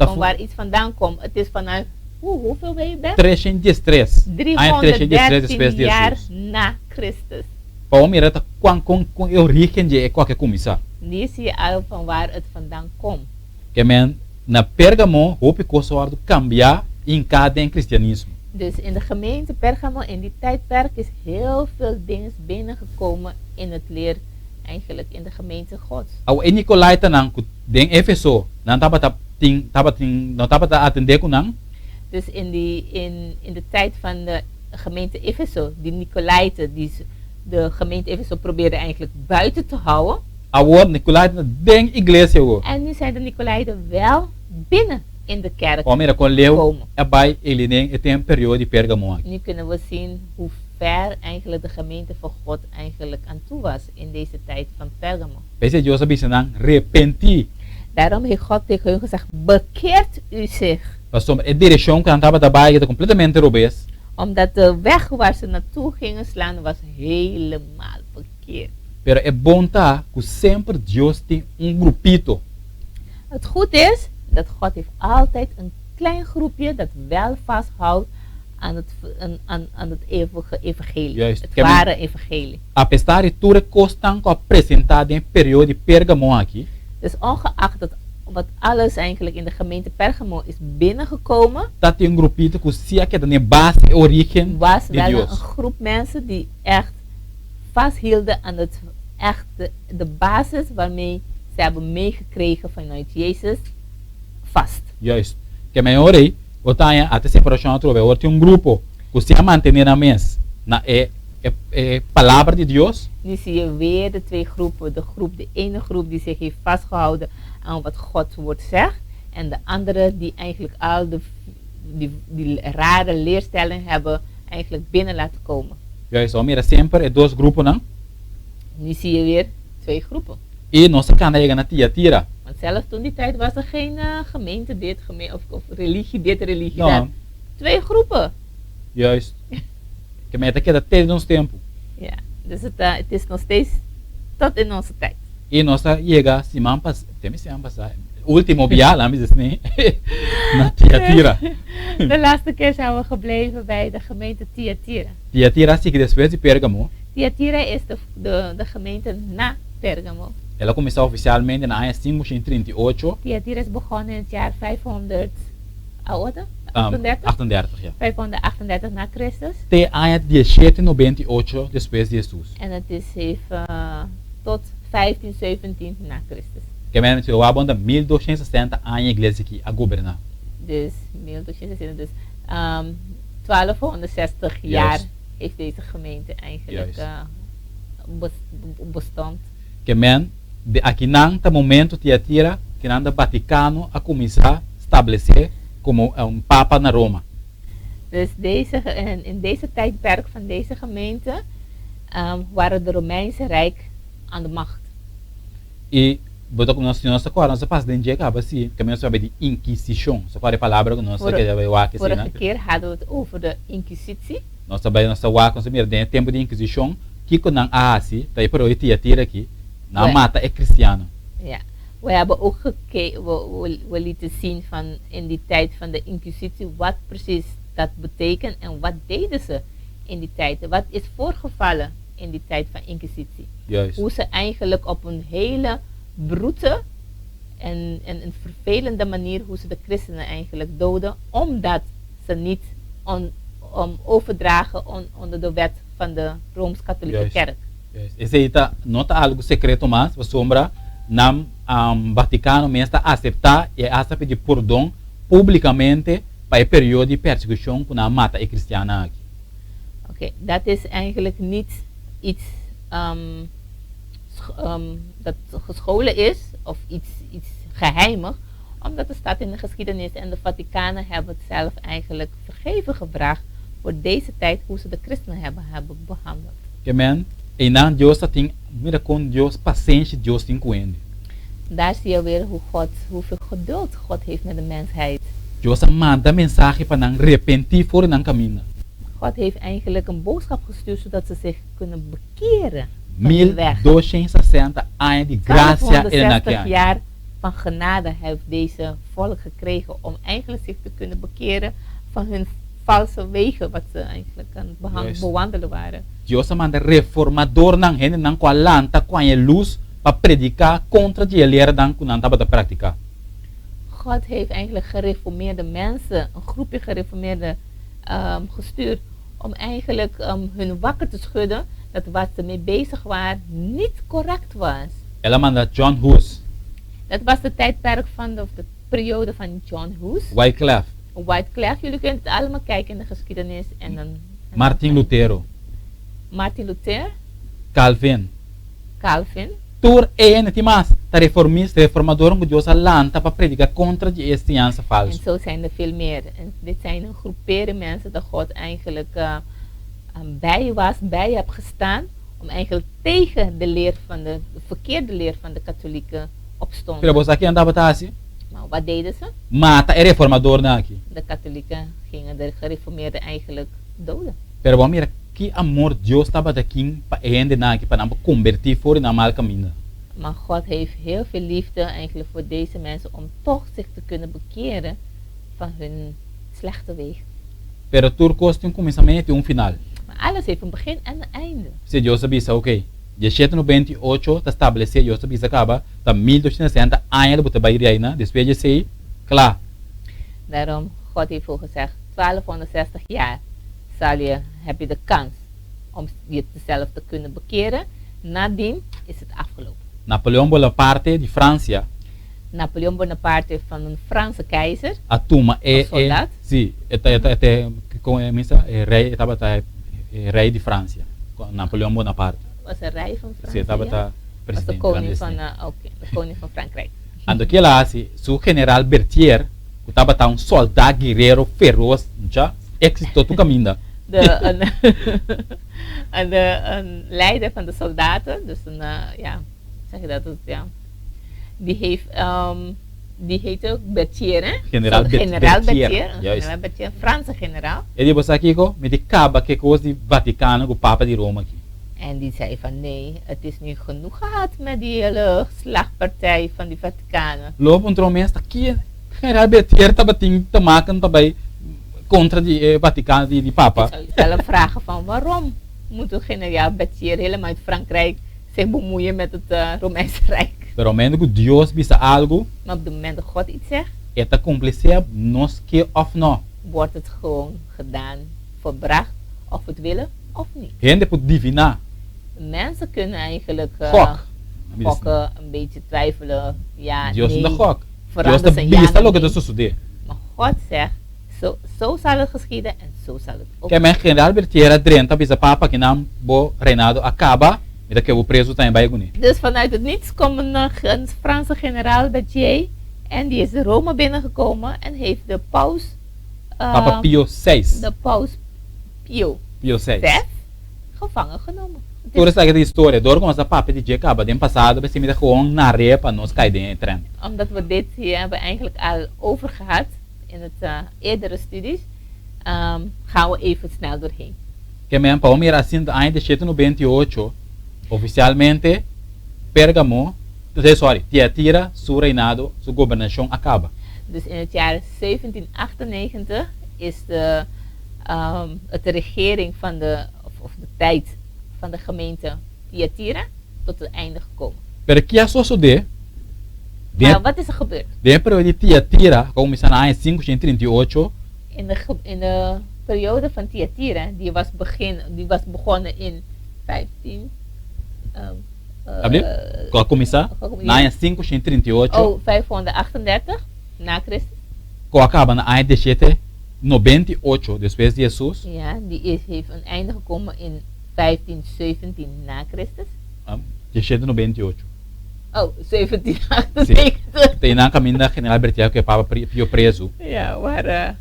Van waar iets vandaan komt. Het is vanuit, hoe, hoeveel ben je bent? 313. Aña 313 despues 313 di jaar Hesus. na Christus. Pa bo mira ta kuan kon kon e origen dje e koke kuminsá. Nu zie je al van waar het vandaan komt. Ke men na Pergamo hopi kos a wòrdu kambiá i hinká den kristianismo. Dus in de gemeente Pergamo in die tijdperk is heel veel dingen binnengekomen in het leer eigenlijk in de gemeente Gods. Awo e Nikolaitanan ku den Efeso nan tabata tin tabatin no tabata atendé ku nan. Dus in die in in de tijd van de gemeente Efeso, die Nikolaiten die de gemeente Efeso probeerde eigenlijk buiten te houden. Awor Nikolaitanan den iglesia awor. En nu zijn de Nikolaiten wel binnen in de kerk Bo mira kon leu komen. a bai eli den e ten periodo di Pergamo aki. Nu kunnen we zien hoe ver eigenlijk de gemeente van God eigenlijk aan toe was in deze tijd van Pergamo. P'esei Dios a bisa nan, Repentí! Daarom heeft God tegen hun gezegd, Bekeert u zich! Pasobra e direkshon ku nan tabata bai ta kompletamente robes. Omdat de weg waar ze naartoe gingen slaan was helemaal verkeerd. Pero e bon ta ku semper Dios tin un grupito. Het goed is dat God heeft altijd een klein groepje dat wel vasthoudt aan het, aan, aan het eeuwige evangelie. Juist. Het ware evangelie. Apesar di tur e kosnan ku a presentá den e periodo di Pergamo aki. Dus ongeacht dat wat alles eigenlijk in de gemeente Pergamo is binnengekomen. Ta tin un grupito ku si a keda den base e origen Was di wel Dios. een groep mensen die echt vasthielden aan het echt de, de basis waarmee ze hebben meegekregen vanuit Jezus vast. Juist. Ke mehor ei, bo ta haña ata e separashon atrobe. Awor tin un grupo ku si a mantené nan mes na e e e Palabra di Dios. Nu zie je weer de twee groepen. De groep, de ene groep die zich heeft vastgehouden aan wat Gods woord zegt. En de andere die eigenlijk al de, die, die rare leerstelling hebben eigenlijk binnen laten komen. Juist, bo mira semper e dos gruponan. Nu zie je weer twee groepen. I nos a kanda yega na Tiatira. Want zelfs toen die tijd was er geen gemeente dit, geme of, of religie dit, religie No. dat. Twee groepen. Juist. Ke mei ta keda te nos tempu. Ja, dus het, het is nog steeds tot in onze tijd. I nos a yega siman pas, te mi siman pasá, ultimo bia, laat mi bisa asina, na Tiatira. De laatste keer zijn we gebleven bij de gemeente Tiatira. Tiatira a sigui despues di Pergamo. Tiatira is de, de, de gemeente na Pergamo. El a kuminsá ofisialmente na aña 538. Tiatira is begonnen in het jaar 500, 38? 38, ja. 538 na Christus. Te aña 1798 despues di Hesus. En het is even tot 1517 na Christus. Ke men si wak bon ta 1260 aña iglesia aki a goberná. Dus 1260, dus um, 1260 jaar heeft deze gemeente eigenlijk bestond. Ke men di akinan ta momento Tiatira kinan ta Vaticano a kuminsá stablesé komo un papa na Roma. Dus deze, in deze tijdperk van deze gemeente um, waren de Romeinse Rijk aan de macht. I bo ta nos nos ta kòrda nos a pasa den dje kaba si ke men nos papia di inkisishon. Nos ta kòrda e palabra ku nos a keda bai wak Vorige asina. keer hadden we het over de inquisitie. Nos ta bai nos ta wak nos ta mira den e tempu di inkisishon kiko nan a hasi ta e periodo di Tiatira aki nan a mata e kristiannan. Ja, we hebben ook geke we, we, we lieten zien van in die tijd van de inquisitie wat precies dat betekent en wat deden ze in die tijd. Wat is voorgevallen in die tijd van inquisitie. Hoe ze eigenlijk op een hele brute en, en een vervelende manier hoe ze de christenen eigenlijk doden, omdat ze niet on, om overdragen on, onder de wet van de Rooms-Katholieke Kerk. Juist. Esei ta no ta algu sekreto mas, pasobra nan Vatikano mes ta aseptá i a hasta pidi pordon públikamente pa e periodo di persekushon ku nan a mata e kristiannan aki. Oké, dat is eigenlijk niet iets um, um, dat gescholen is of iets, iets geheimig, omdat het staat in de geschiedenis en de Vaticanen hebben het zelf eigenlijk vergeven gevraagd voor deze tijd hoe ze de christenen hebben, hebben behandeld. Ke men, einan Dios ta tin, mira kon Dios pasenshi Dios tin ku hende. Daar zie je weer hoe God, hoeveel geduld God heeft met de mensheid. Dios a manda mensahe pa nan repentí for di nan kaminda. God heeft eigenlijk een boodschap gestuurd zodat ze zich kunnen bekeren van hun weg. 1260 aña di gracia el na 1260 ke jaar Van genade heeft deze volk gekregen om eigenlijk zich te kunnen bekeren van hun valse wegen, wat ze eigenlijk aan het bewandelen waren. Dios a manda reformadornan, hendenan ku a lanta ku haña e lus pa prediká kontra di e leranan ku nan tabata praktiká. God heeft eigenlijk gereformeerde mensen, een groepje gereformeerde gestuurd om eigenlijk hun wakker te schudden dat wat ze mee bezig waren niet correct was. El a manda John Hus. Dat was de tijdperk van de, of de periode van John Hus. Wyclef. Wyclef, jullie kunnen het allemaal kijken in de geschiedenis. En dan, en Martin Lutero. Martin Luther. Calvin. Calvin. Tur e hende tin mas ta reformista, reformadornan ku Dios a lanta pa prediká kontra di e siñansa En falsu. zo zijn er veel meer. En dit zijn een groepering mensen dat God eigenlijk bij was, bij heeft gestaan, om eigenlijk tegen de leer van de, de verkeerde leer van de katholieken opstonden. Pero bo sa ki nan tabata hasi? Maar wat deden ze? Mata e reformadornan aki. De katholieken gingen de gereformeerden eigenlijk doden. Pero bo a mira ki amor Dios tabata kin pa e hendenan aki pa nan por kombertí for di nan mal kaminda. Maar God heeft heel veel liefde eigenlijk voor deze mensen om toch zich te kunnen bekeren van hun slechte wegen. Pero tur kos tin un kuminsamentu i un final. Maar alles heeft een begin en een einde. Si Dios a bisa, Oké, diesshete nobenta i ocho ta stablesé, Dios ta bisa kaba, ta 1260 aña lo bo ta bai reina, despues di esei, kla. Daarom, God heeft ook gezegd, 1260 jaar zal je, heb je de kans om jezelf te kunnen bekeren. Nadien is het afgelopen. Napoleon Bonaparte di Fransia. Napoleon Bonaparte van een Franse keizer. A tuma e Of soldaat. Si, e ta e ta e ta kon e misa e rei e tabata e rei di Fransia, Napoleon Bonaparte. Was een rei van Si, e Fransia? tabata Was de presidente koning van, grandesnan. oké, de koning van Frankrijk. Anto kila hasi, su general Berthier, ku tabata un soldá guerero feros, mucha éxito tur kaminda. De, een, een, de, een leider van de soldaten, dus een, ja, zeg je dat, het, ja, die heeft, die heette ook Berthier, hè? Generaal Generaal Berthier, Berthier, een juist. generaal Berthier, Franse generaal. E di bo sa kiko? Mi di kaba ku e kos di Vatikano ku Papa di Roma aki. En die zei van nee, het is nu genoeg gehad met die hele slagpartij van die Vaticanen. Lo puntra un mes ta kie Generaal Berthier tabatin te maken pa bai kontra di e Vatikano di di Papa. Ik zou jezelf vragen van waarom moet de generaal Berthier helemaal uit Frankrijk zich bemoeien met het Romeinse Rijk. Pero momento ku Dios bisa algu. Maar op het moment dat God iets zegt. E ta kumpli sea nos ke òf no. Wordt het gewoon gedaan, volbracht, of we het willen of niet. Hende por diviná. Mensen kunnen eigenlijk Gok. gokken, een beetje twijfelen, ja, Dios no ta nee. gok. Dios Veranderen ta zijn ja bisa naar loke ta nee. sosodé. Maar God zegt, zo, zo zal het geschieden en zo zal het ook Ke men General Berthier a drenta bisa Papa kinan bo reinado a kaba, mi ta ke bo preso tambe bai kuné. Dus vanuit het niets komt een, een Franse generaal Berthier en die is Rome binnengekomen en heeft de paus, Papa Pio seis. de paus Pio Pio seis. zes gevangen genomen. Het Tur is esaki ta historia. Dor ku nos a papia di dje kaba den pasado, p'esei mi ta gewoon nar'é pa nos kai den e trend. Omdat we dit hier hebben eigenlijk al over gehad in het eerdere studies, gaan we even snel doorheen. Ke men pa bo mira asinta aña di shete nobenta i ocho, ofisialmente Pergamo, sorry, Tiatira su reinado, su gobernashon a kaba. Dus in het jaar 1798 is de, het de regering van de, of, of de tijd van de gemeente Thyatira tot het einde gekomen. Pero ki a sosodé den Maar wat is er gebeurd? den e periodo di Tiatira, ku a kuminsá na aña sinku shent trinta i ocho? In de, in de periode van Thyatira, die was, begin, die was begonnen in 15. Abli? Ku a kuminsá na aña sinku shent trinta i ocho. Oh, 538 na Christus. Ku a kaba na aña deshete nobenta i ocho despues di Hesus. Ja, die is, heeft een einde gekomen in 1517 na Christus. Deshete nobenta i ocho. Oh, 1798. Sí. Te einan kaminda General Berthier ku e Papa Pio prezu. Ja, waar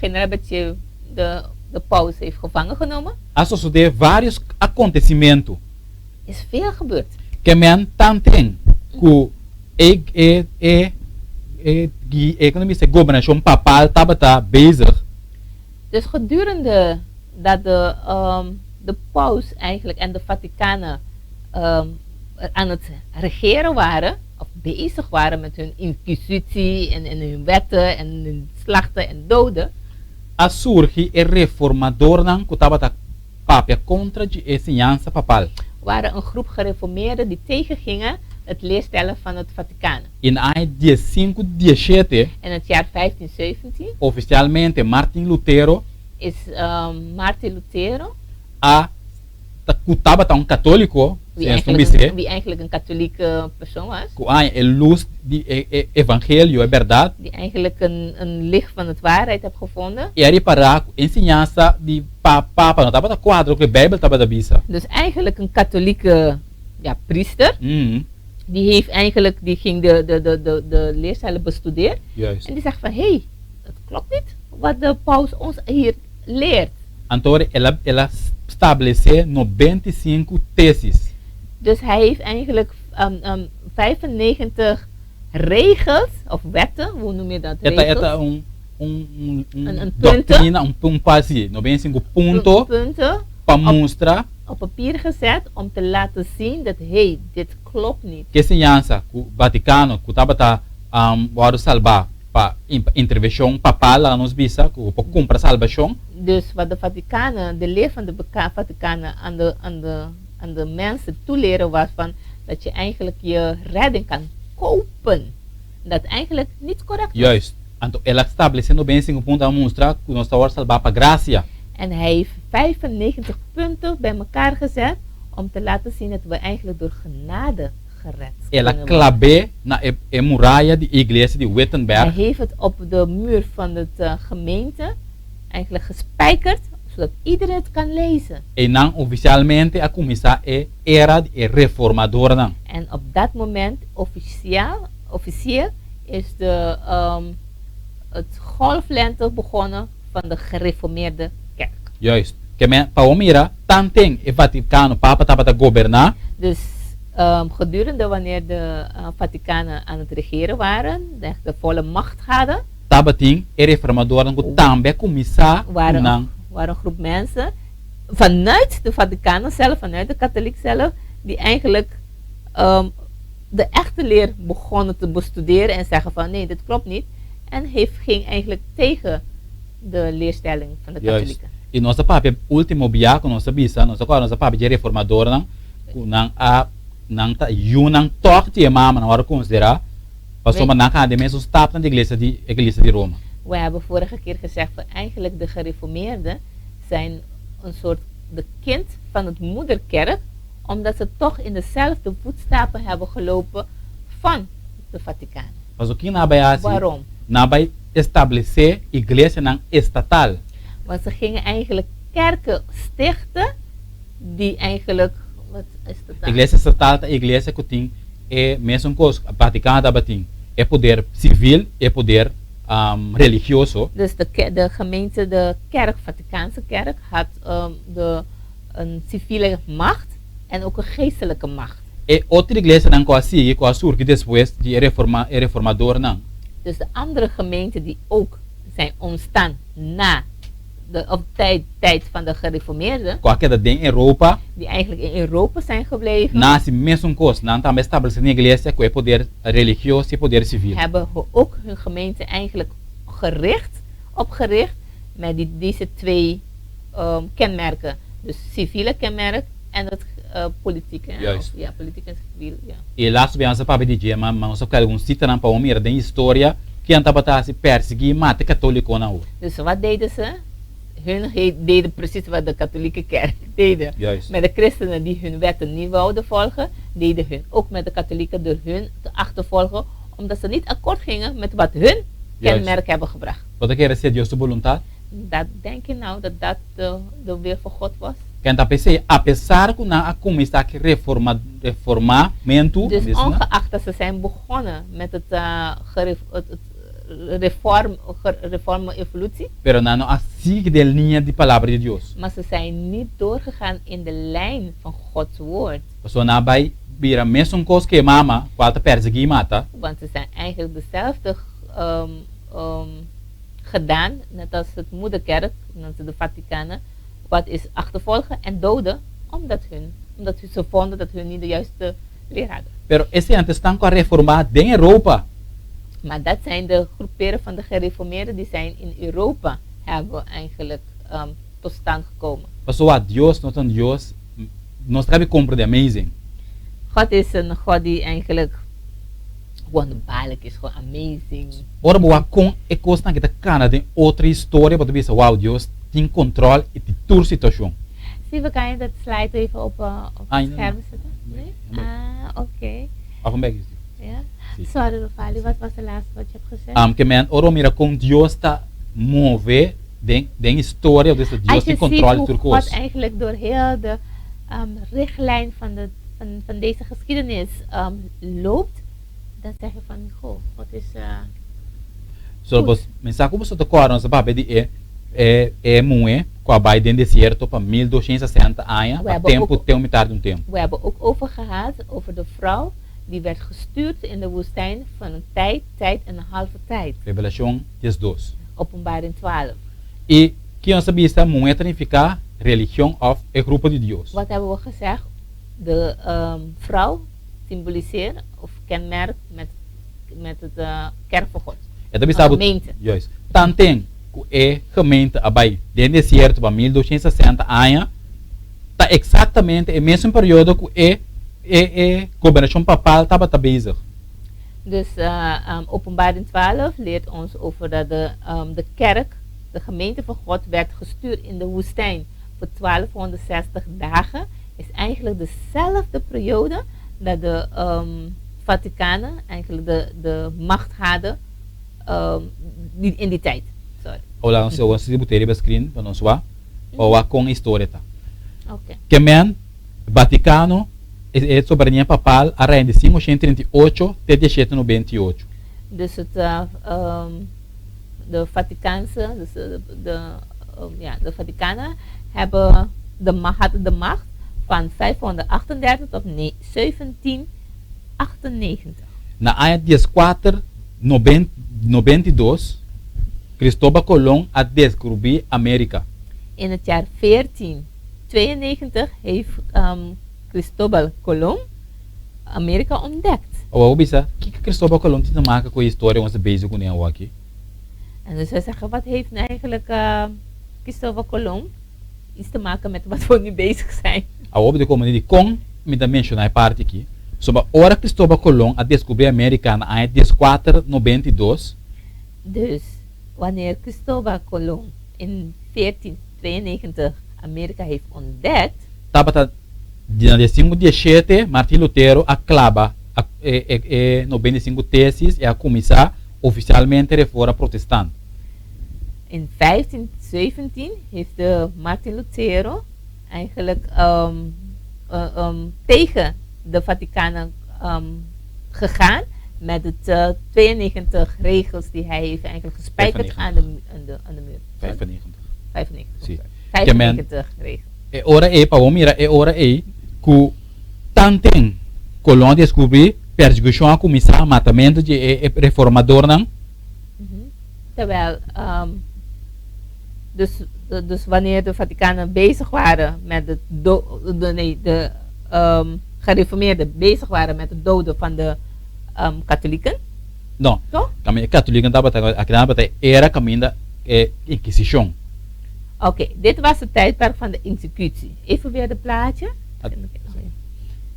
General Berthier de, de paus heeft gevangen genomen. A sosodé vários akontesimentu. Is veel gebeurd. Ke men tanten ku e e e e gi e kono bisa e gobernashon papal tabata bezig. Dus gedurende dat de, de paus eigenlijk en de Vaticanen aan het regeren waren, of bezig waren met hun inquisitie en hun wetten en hun slachten en doden, a surgi e reformadornan ku tabata papia kontra di e siñansa papal. Waren een groep gereformeerden die tegengingen het leerstellen van het Vaticaan. I na aña 1517, In het jaar 1517 ofisialmente Martin Lutero is Martin Lutero, a ku tabata un katóliko, wie si eigenlijk, bis'é, een, wie eigenlijk een katholieke persoon was, ku a haña e lus di e evangelio, e bèrdat, die eigenlijk een licht van het waarheid heeft gevonden. I a ripará ku e enseñansa di papa no tabata kuadra ku e Beibel tabata bisa. Dus eigenlijk een katholieke, ja, priester, die heeft eigenlijk, die ging de leercellen bestuderen. En die zegt van, hé, hey, dat klopt niet wat de paus ons hier leert. Anto el a stablesé 95 tesis. Dus hij heeft eigenlijk 95 regels, of wetten, hoe noem je dat? E ta Regels? e ta un Een punten. doktrina, un quasi 95 punto Punten pa mustra op papier gezet om te laten zien dat, hé, hey, dit klopt niet. Ku enseñansa ku Vatikano ku tabata wòrdu salbá pa intervenshon papal, laga nos bisa ku por kumpra salbashon. Dus wat de Vaticanen, de leer van de Vaticanen aan de mensen toeleren was van dat je eigenlijk je redding kan kopen. Dat eigenlijk niet correct was. Juist. Anto el a stablesé 95 punto a mustra ku nos ta wòrdu salbá pa grasia. En hij heeft 95 punten bij elkaar gezet om te laten zien dat we eigenlijk door genade gered El a kunnen worden. klab'é na e muraya di iglesia di Hij Wittenberg. Heeft het op de muur van de gemeente eigenlijk gespijkerd, zodat iedereen het kan lezen. Einan ofisialmente a kuminsá e era di e reformadornan. En op dat moment, officieel, is het golflente begonnen van de gereformeerde kerk. Juist. Ke men pa bo mira, tanten e Vatikano, Papa tabata goberná. Dus gedurende wanneer de Vaticanen aan het regeren waren, echt de volle macht hadden, Tabatin e reformadornan ku tambe a kuminsá ku nan. Waren een groep mensen vanuit de Vaticanen zelf, vanuit de katholiek zelf, die eigenlijk de echte leer begonnen te bestuderen en zeggen van nee, dit klopt niet. En ging eigenlijk tegen de leerstelling van de katholieken. I nos a papia último bia ku nos a bisa, nos a kòrda nos a papia dje reformadornan ku nan a nan ta yunan tòg di e mama nan wòrdu konsiderá pasobra nan a hende mesun stapnan di iglesia di Roma. We hebben vorige keer gezegd van eigenlijk de gereformeerden zijn een soort de kind van het moederkerk, omdat ze toch in dezelfde voetstappen hebben gelopen van de Vaticaan. Pasobra ki nan a bai hasi? Waarom? Nan a bai establesé iglesianan estatal. Want ze gingen eigenlijk kerken stichten die eigenlijk, wat is dat dan? Iglesia estatal ta iglesia ku tin e mesun kos Vaticano tabatin, e poder sivil, e poder religioso. Dus de gemeente, de kerk, Vaticaanse kerk, had een civiele macht en ook een geestelijke macht. E otro iglesianan ku a sigui, ku a surgi despues di e reforma, e reformadornan. Dus de andere gemeenten die ook zijn ontstaan na de op tijd van de gereformeerden, Ku a keda den Europa, die eigenlijk in Europa zijn gebleven, nan a hasi mesun kos, nan tambe a establesé nan iglesia ku e poder religioso i poder sivil. Hebben ook hun gemeente eigenlijk gericht, opgericht met deze twee kenmerken. Dus civiele kenmerk en het politieke. Hè? Juist. Of, ja, politiek en civiel, ja. E lastu biaha nos a papia di dje, ma nos a algun sitanan pa bo mira den historia kian tabata hasi persiguí i mata e katólikonan awor. Dus wat deden ze? Hun deden precies wat de katholieke kerk deden. Juist. Met de christenen die hun wetten niet wouden volgen, deden hun ook met de katholieken door hun te achtervolgen, omdat ze niet akkoord gingen met wat hun kenmerk hebben gebracht. Bo ta kere esei Dios su boluntat? Dat denk je nou dat dat de wil van God was? Ken ta p'esei, apesar ku nan a kuminsá ki reforma, reformamentu, Dus bisa nan, ongeacht dat ze zijn begonnen met het reform, reform evolutie, pero nan no a sigui den liña di Palabra di Dios. Maar ze zijn niet doorgegaan in de lijn van Gods woord. Pasobra nan a bai bira mesun kos ku e mama, kual ta persiguí i mata. Want ze zijn eigenlijk dezelfde gedaan, net als het moederkerk, net als de Vaticanen, wat is achtervolgen en doden, omdat ze vonden dat hun niet de juiste leer hadden. Pero esei antes esnan ku a reformá den Europa. Maar dat zijn de groeperen van de gereformeerden die zijn in Europa hebben eigenlijk tot stand gekomen. Pasobra Dios no ta un Dios, nos ta kabi komprendé, amazing. God is een God die eigenlijk wonderbaarlijk is, gewoon amazing. Ora bo wak kon e kosnan aki ta kana den otro historia bo ta bisa wow Dios tin control y di tur situacion. Steven kan je dat slide even op op het scherm zetten? Nee? Ah, oké. Of een bek is Ja? Sorry Rufali, wat was de laatste wat je hebt gezegd? Ke men ora bo mira kon Dios ta move den den historia bo ta bisa Dios tin control di tur kos. Als je ziet hoe God eigenlijk door heel de richtlijn van de van van deze geschiedenis loopt, dan zeg je van goh, God is So goed. bos mi sa ku boso ta kòrda nos a papia di e e e muhé ku a bai den desierto pa 1260 aña We pa hebben tempu ook te un mitar di un tempu. We hebben ook over gehad over de vrouw die werd gestuurd in de woestijn van een tijd, tijd en een halve tijd. Revelashon 12. Openbaring 12. I ki nos a bisa muhé ta nifiká religion òf e grupo di Dios. Wat hebben we gezegd? De vrouw symboliseert of kenmerkt met met het kerk van God. E ta bisa bo, Gemeente. juist, tanten ku e gemeente a bai den desierto pa 1260 aña, ta eksaktamente e mesun periodo ku e e e gobernashon papal tabata bezig. Dus Openbaring 12 leert ons over dat de de kerk, de gemeente van God werd gestuurd in de woestijn voor 1260 dagen, is eigenlijk dezelfde periode dat de Vaticanen eigenlijk de de macht hadden di in die tijd. Sorry. Ola nos a si bo te riba screen pa nos wak pa wak kon e historia ta. Oké. Ke men, Vaticano, e e soberania papal a reina di 538 te 1798. Dus het de Vaticaanse, dus de de ja de Vaticanen hebben de macht hadden de macht van 538 tot 1798. Na aña 14 92, Cristóbal Colón a deskrubí Amérika. In het jaar 1492 heeft Cristóbal Colón Amerika ontdekt. Awor bo bisa, kiko Cristóbal Colón tin te maka ku e historia ku nos ta bezig kuné awor aki? En dus wij zeggen, wat heeft nu eigenlijk Cristóbal Colón iets te maken met wat we nu bezig zijn? Awor bo ta komprendé dikon mi ta menshoná e parti aki. Soba ora Cristóbal Colón a deskubrí Amérika na aña 1492, Dus, wanneer Cristóbal Colón in 1492 Amerika heeft ontdekt, Tabata na 1517 Martin Lutero a klaba e e 95 tesis i a kuminsá ofisialmente Reforma Protestant. In 1517 heeft de Martin Lutero eigenlijk tegen de Vaticanen gegaan met het 92 regels die hij heeft eigenlijk gespijkerd aan de, aan de, aan de muur. 95. 95. Si. 95 regels. E ora ei, pa bo mira e ora ei ku tanten Colon a deskubrí, persekushon a kuminsá, matamentu di e reformadornan. Terwijl, dus, dus wanneer de Vaticanen bezig waren met het do, de, nee, de gereformeerden bezig waren met het doden van de katholieken. No, Toch? e katolieken tabata, aki tabata e era kaminda e Inkisishon. Oké, dit was het tijdperk van de insecutie. Even weer de plaatje.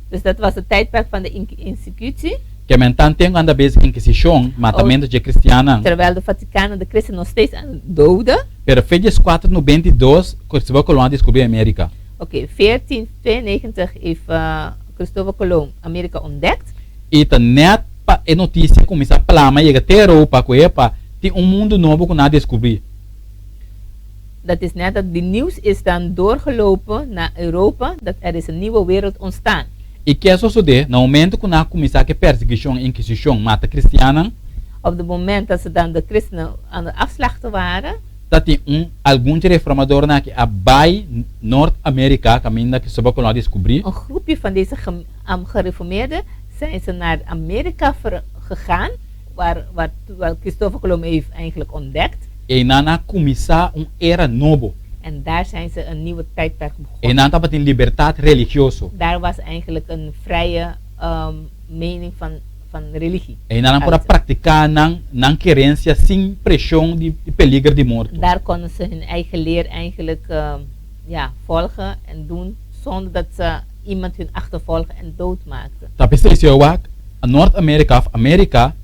Dus dat was het tijdperk van de insecutie. Ke men tanten ku anda bezig Inkisishon, matamentu dje kristiannan. Terwijl de Vaticanen de christenen nog steeds aan het doden. Pero fe 1492, Cristóbal Colón a descubrí Amérika. Oké, 1492 heeft Cristóbal Colón Amerika ontdekt. I ta nèt pa e notisia kuminsá plama yega te Europa ku epa tin un mundu nobo ku nan a deskubrí. Dat is net dat die nieuws is dan doorgelopen na Europa dat er is een nieuwe wereld ontstaan. I ke a sosodé na momentu ku nan a kuminsá ku e persiguishon i inkisishon mata kristiannan? Op de moment dat ze dan de christenen aan het afslachten waren. Ta tin un algun dje reformadornan aki a bai Nort Amerika kaminda Cristóbal Colón a deskubrí. Een groepje van deze gereformeerden zijn ze naar Amerika gegaan, waar, waar, waar Christopher Colomb heeft eigenlijk ontdekt. Einan a kuminsá un era nobo. En daar zijn ze een nieuwe tijdperk begonnen. Einan tabatin libertat religioso. Daar was eigenlijk een vrije mening van, van religie. Einan nan por a Uit. praktiká nan nan kerensia sin preshon di di peliger di morto. Daar konden ze hun eigen leer eigenlijk ja, volgen en doen zonder dat ze iemand hun achtervolgen en doodmaakte. Ta p'esei si bo wak Nort Amerika of Amerika.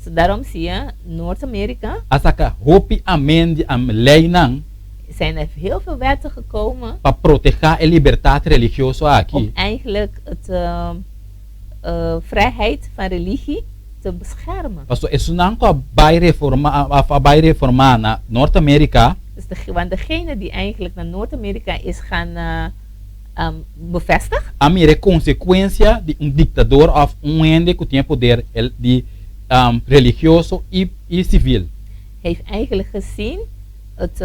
So daarom zie je Noord-Amerika. A saka hopi amendi am leinan. Zijn er heel veel wetten gekomen. Pa protehá e libertat religioso aki. Om eigenlijk het vrijheid van religie te beschermen. Pasobra esunnan ku a bai reforma of a bai reformá na Nort Amerika. Dus de, want degene die eigenlijk naar Noord-Amerika is gaan bevestig. A mira e konsekuensia di un diktador òf un hende ku tin e poder di religioso i i sivil. Heeft eigenlijk gezien het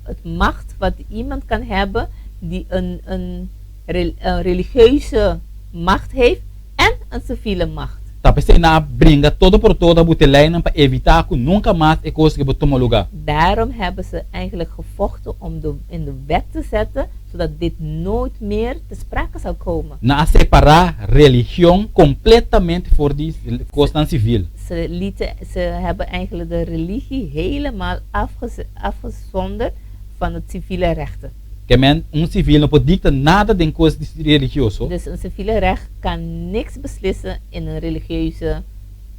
het macht wat iemand kan hebben die een een een religieuze macht heeft en een civiele macht. Ta p'esei nan a bringa todo por todo a bute leinan pa evitá ku nunka mas e kos ke bo tuma lugá. Daarom hebben ze eigenlijk gevochten om de in de wet te zetten zodat dit nooit meer te sprake zou komen. Nan a separá religion kompletamente for di kosnan sivil. Ze lieten, ze hebben eigenlijk de religie helemaal afgezonderd van het civiele rechten. Ke men un sivil no por dikta nada den kos di religioso. Dus een civiele recht kan niks beslissen in een religieuze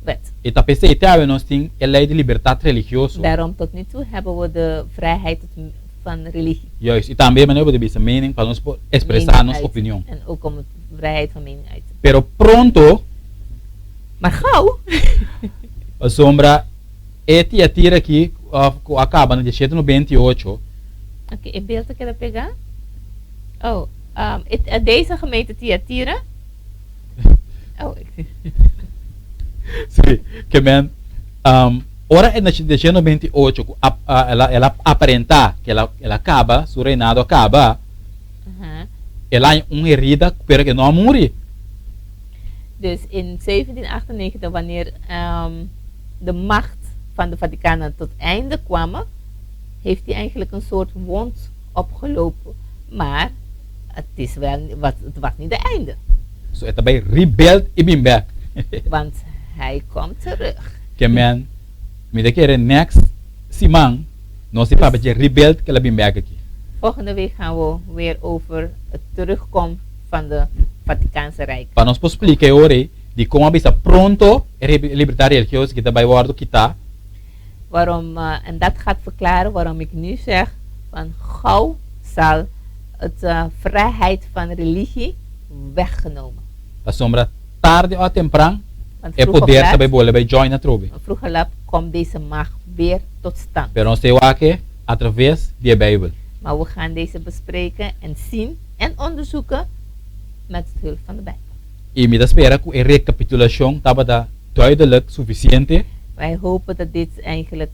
wet. E ta p'esei te awe nos tin e lei di libertat religioso. Daarom tot nu toe hebben we de vrijheid tot van religie. Juist, i tambe manera bo ta bisa mening pa nos por expresa nos opinion. En ook om vrijheid van mening uit te. Pero pronto. Maar gauw. Pasobra e tiatira aki ku a kaba na diesshete nobenta i ocho. Oké, e beeld ta keda pegá. Oh, e deze gemeente Tiatira. Oh, ik. Sí, ke men ora e na diesshete nobenta i ocho ku el a el a aparentá ku el a kaba, su reinado a kaba. El a haña un herida, pero e no a muri. Dus in 1798, wanneer de macht van de Vaticanen tot einde kwamen, heeft hij eigenlijk een soort wond opgelopen. Maar het is wel, wat, het was niet de einde. So e ta bai rebuild i bin bek. Want hij komt terug. Ke men, mi ta kere next siman nos di papia dje rebuild ke la bin bek aki. Volgende week gaan we weer over het terugkom van de Vaticaanse Rijk. Pa nos por splika e ora ei di kon a bisa pronto e libertat religioso ki ta bai wòrdu kitá. Waarom, en dat gaat verklaren waarom ik nu zeg van gauw zal het vrijheid van religie weggenomen. Pasobra tarde o tempran Want e vroeg of poder ta laat, bai bolbe bai join atrobe. vroeg of laat komt deze macht weer tot stand. Pero nos ta e wak e atraves di e Bijbel. Maar we gaan deze bespreken en zien en onderzoeken met hulp van de Bijbel. I mi ta spera ku e rekapitulashon tabata duidelijk sufisiente. Wij hopen dat dit eigenlijk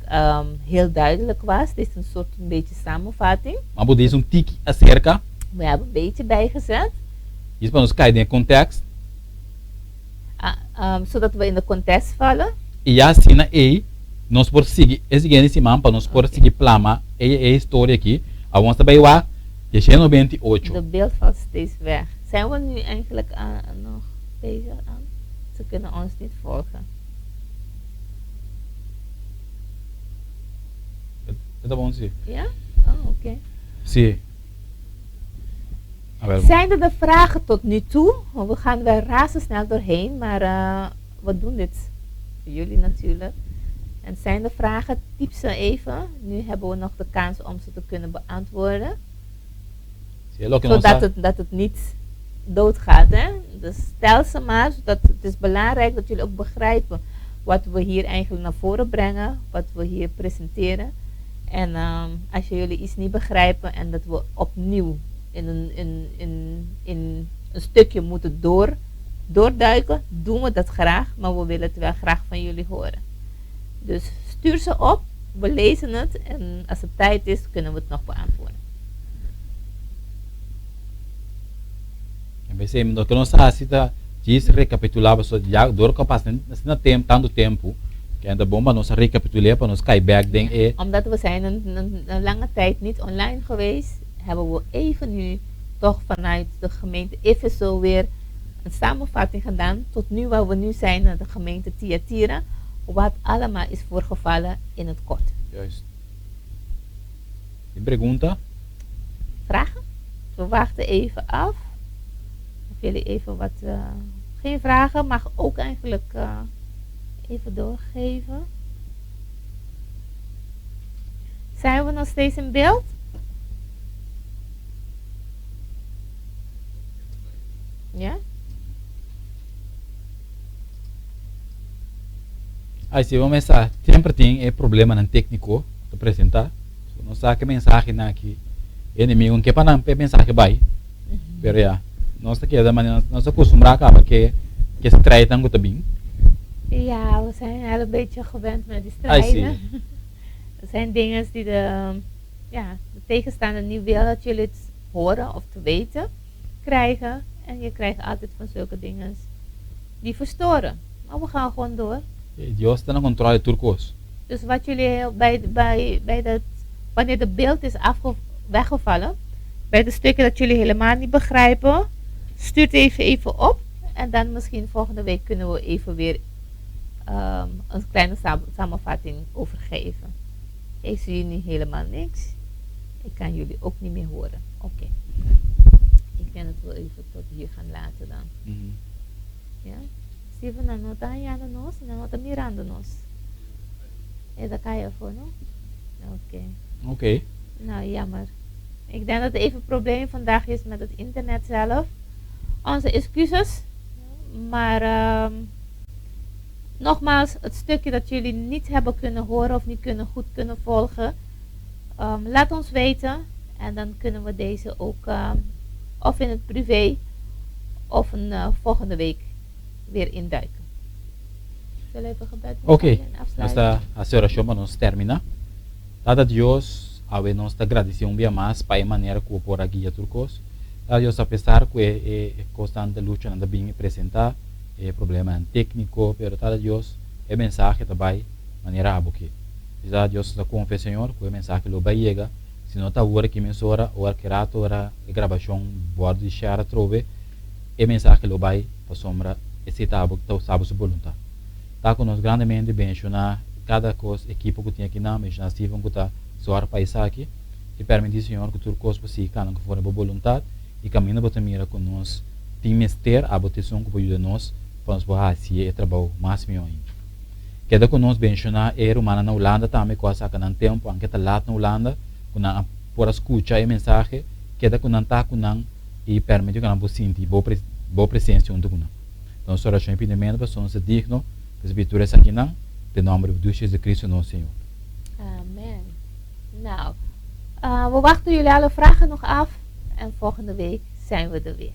heel duidelijk was. Dit is een soort een beetje samenvatting. Ma bo disi un tiki aserka. We hebben een beetje bijgezet. Is pa nos kai den e kontekst. Zodat we in de context vallen. I ya asina ei nos por sigui e siguiente siman pa nos por sigui plama e e historia aki. Awor nos ta bai wak dieshe nobenta i ocho. De beeld valt steeds weg. Zijn we nu eigenlijk nog bezig aan? Ze kunnen ons niet volgen. E ta bon si. Ja? Oh, oké. Si. A ber. Zijn er de vragen tot nu toe? Want we gaan wel razendsnel doorheen, maar we doen dit voor jullie natuurlijk. En zijn er vragen? Typ ze even. Nu hebben we nog de kans om ze te kunnen beantwoorden. Si e loke nos Zodat sa. het, dat het niet doodgaat. Hè? Dus stel ze maar, zodat het is belangrijk dat jullie ook begrijpen wat we hier eigenlijk naar voren brengen, wat we hier presenteren. En als jullie iets niet begrijpen en dat we opnieuw in een, in, in, in een stukje moeten door, doorduiken, doen we dat graag, maar we willen het wel graag van jullie horen. Dus stuur ze op, we lezen het en als het tijd is, kunnen we het nog beantwoorden. En besei, loke nos ta hasi ta djis rekapitulá pasobra ya dor ku a pasa asina tempu, tantu tempu, ke ta bon pa nos rekapitul'é pa nos kai bèk den e. Omdat we zijn een, een, een lange tijd niet online geweest, hebben we even nu toch vanuit de gemeente Efeso weer een samenvatting gedaan tot nu waar we nu zijn naar de gemeente Thyatira, wat allemaal is voorgevallen in het kort. Juist. Tin pregunta? Vragen? We wachten even af. Of jullie even wat. Geen vragen, mag ook eigenlijk even doorgeven. Zijn we nog steeds in beeld? Ja? Ai, si bo mesa, semper tin e problemanan técnico ta presenta. So, nos sa ke mensahenan aki e enemigo ke pa nan pa e mensahe bai. Pero ya, nos ta keda manera nos ta acostumbrá kaba ke ke strijdnan ku ta bin. Ja, we zijn al een beetje gewend met die Ai, si. strijden. Er zijn dingen die de, ja, de tegenstander niet wil dat jullie het horen of te weten krijgen. En je krijgt altijd van zulke dingen die verstoren. Maar we gaan gewoon door. Dios ta na control di tur kos. Dus wat jullie heel, bij, bij, bij dat, wanneer de beeld is afge, weggevallen, bij de stukken dat jullie helemaal niet begrijpen, stuurt even, even op. En dan misschien volgende week kunnen we even weer een kleine samenvatting overgeven. Ik zie nu helemaal niks. Ik kan jullie ook niet meer horen. Oké. Ik denk dat we even tot hier gaan laten dan. Ja? Steven, nan no ta hañando nos, nan no ta mirando nos. E ta kai afó, no? Oké. Oké. Nou, jammer. Ik denk dat het even een probleem vandaag is met het internet zelf. Onze excuses. Maar nogmaals, het stukje dat jullie niet hebben kunnen horen of niet kunnen, goed kunnen volgen, laat ons weten. En dan kunnen we deze ook of in het privé of een volgende week weer induiken. Zullen we even gebed Oké, maken en nos afsluiten? ta hasi orashon pa nos terminá. Tata Dios, awe nos ta gradisí un bia mas pa e manera ku bo por a guia tur kos. Tata Dios, apesar ku e e kosnan ta luchanan ta bin presentá, e problemanan tékniko, pero Tata Dios, e mensahe ta bai manera abo ke. Tata Dios, nos ta konfia Señor ku e mensahe lo bai yega, si no ta awor aki mesora, ora ki rato ora e grabashon wòrdu di share atrobe, e mensahe lo bai pasobra esei ta abo ta abo su boluntat. Ta ku nos grandemente benshoná kada kos ekipo ku tin akinan, benshoná Steven ku ta sòrg pa esaki i pèrmití Señor ku tur kos por sigui kana konforme bo boluntat i kaminda bo ta mira ku nos tin mester abo ta esun ku por yuda nos pa nos por hasi e trabou mas mihó ainda. Keda ku nos benshoná e rumannan na Hulanda tambe ku a saka nan tempu anke ta lat na Hulanda ku nan a por a skucha e mensahe, keda ku nan ta ku nan i pèrmití ku nan por sinti bo bo presensia huntu ku nan. Nos orashon i pidimentu pa nos ta digno risibí tur esakinan, den nòmber di Dios Jesucristo nos Señor. Amen. Nou, we wachten jullie alle vragen nog af en volgende week zijn we er weer.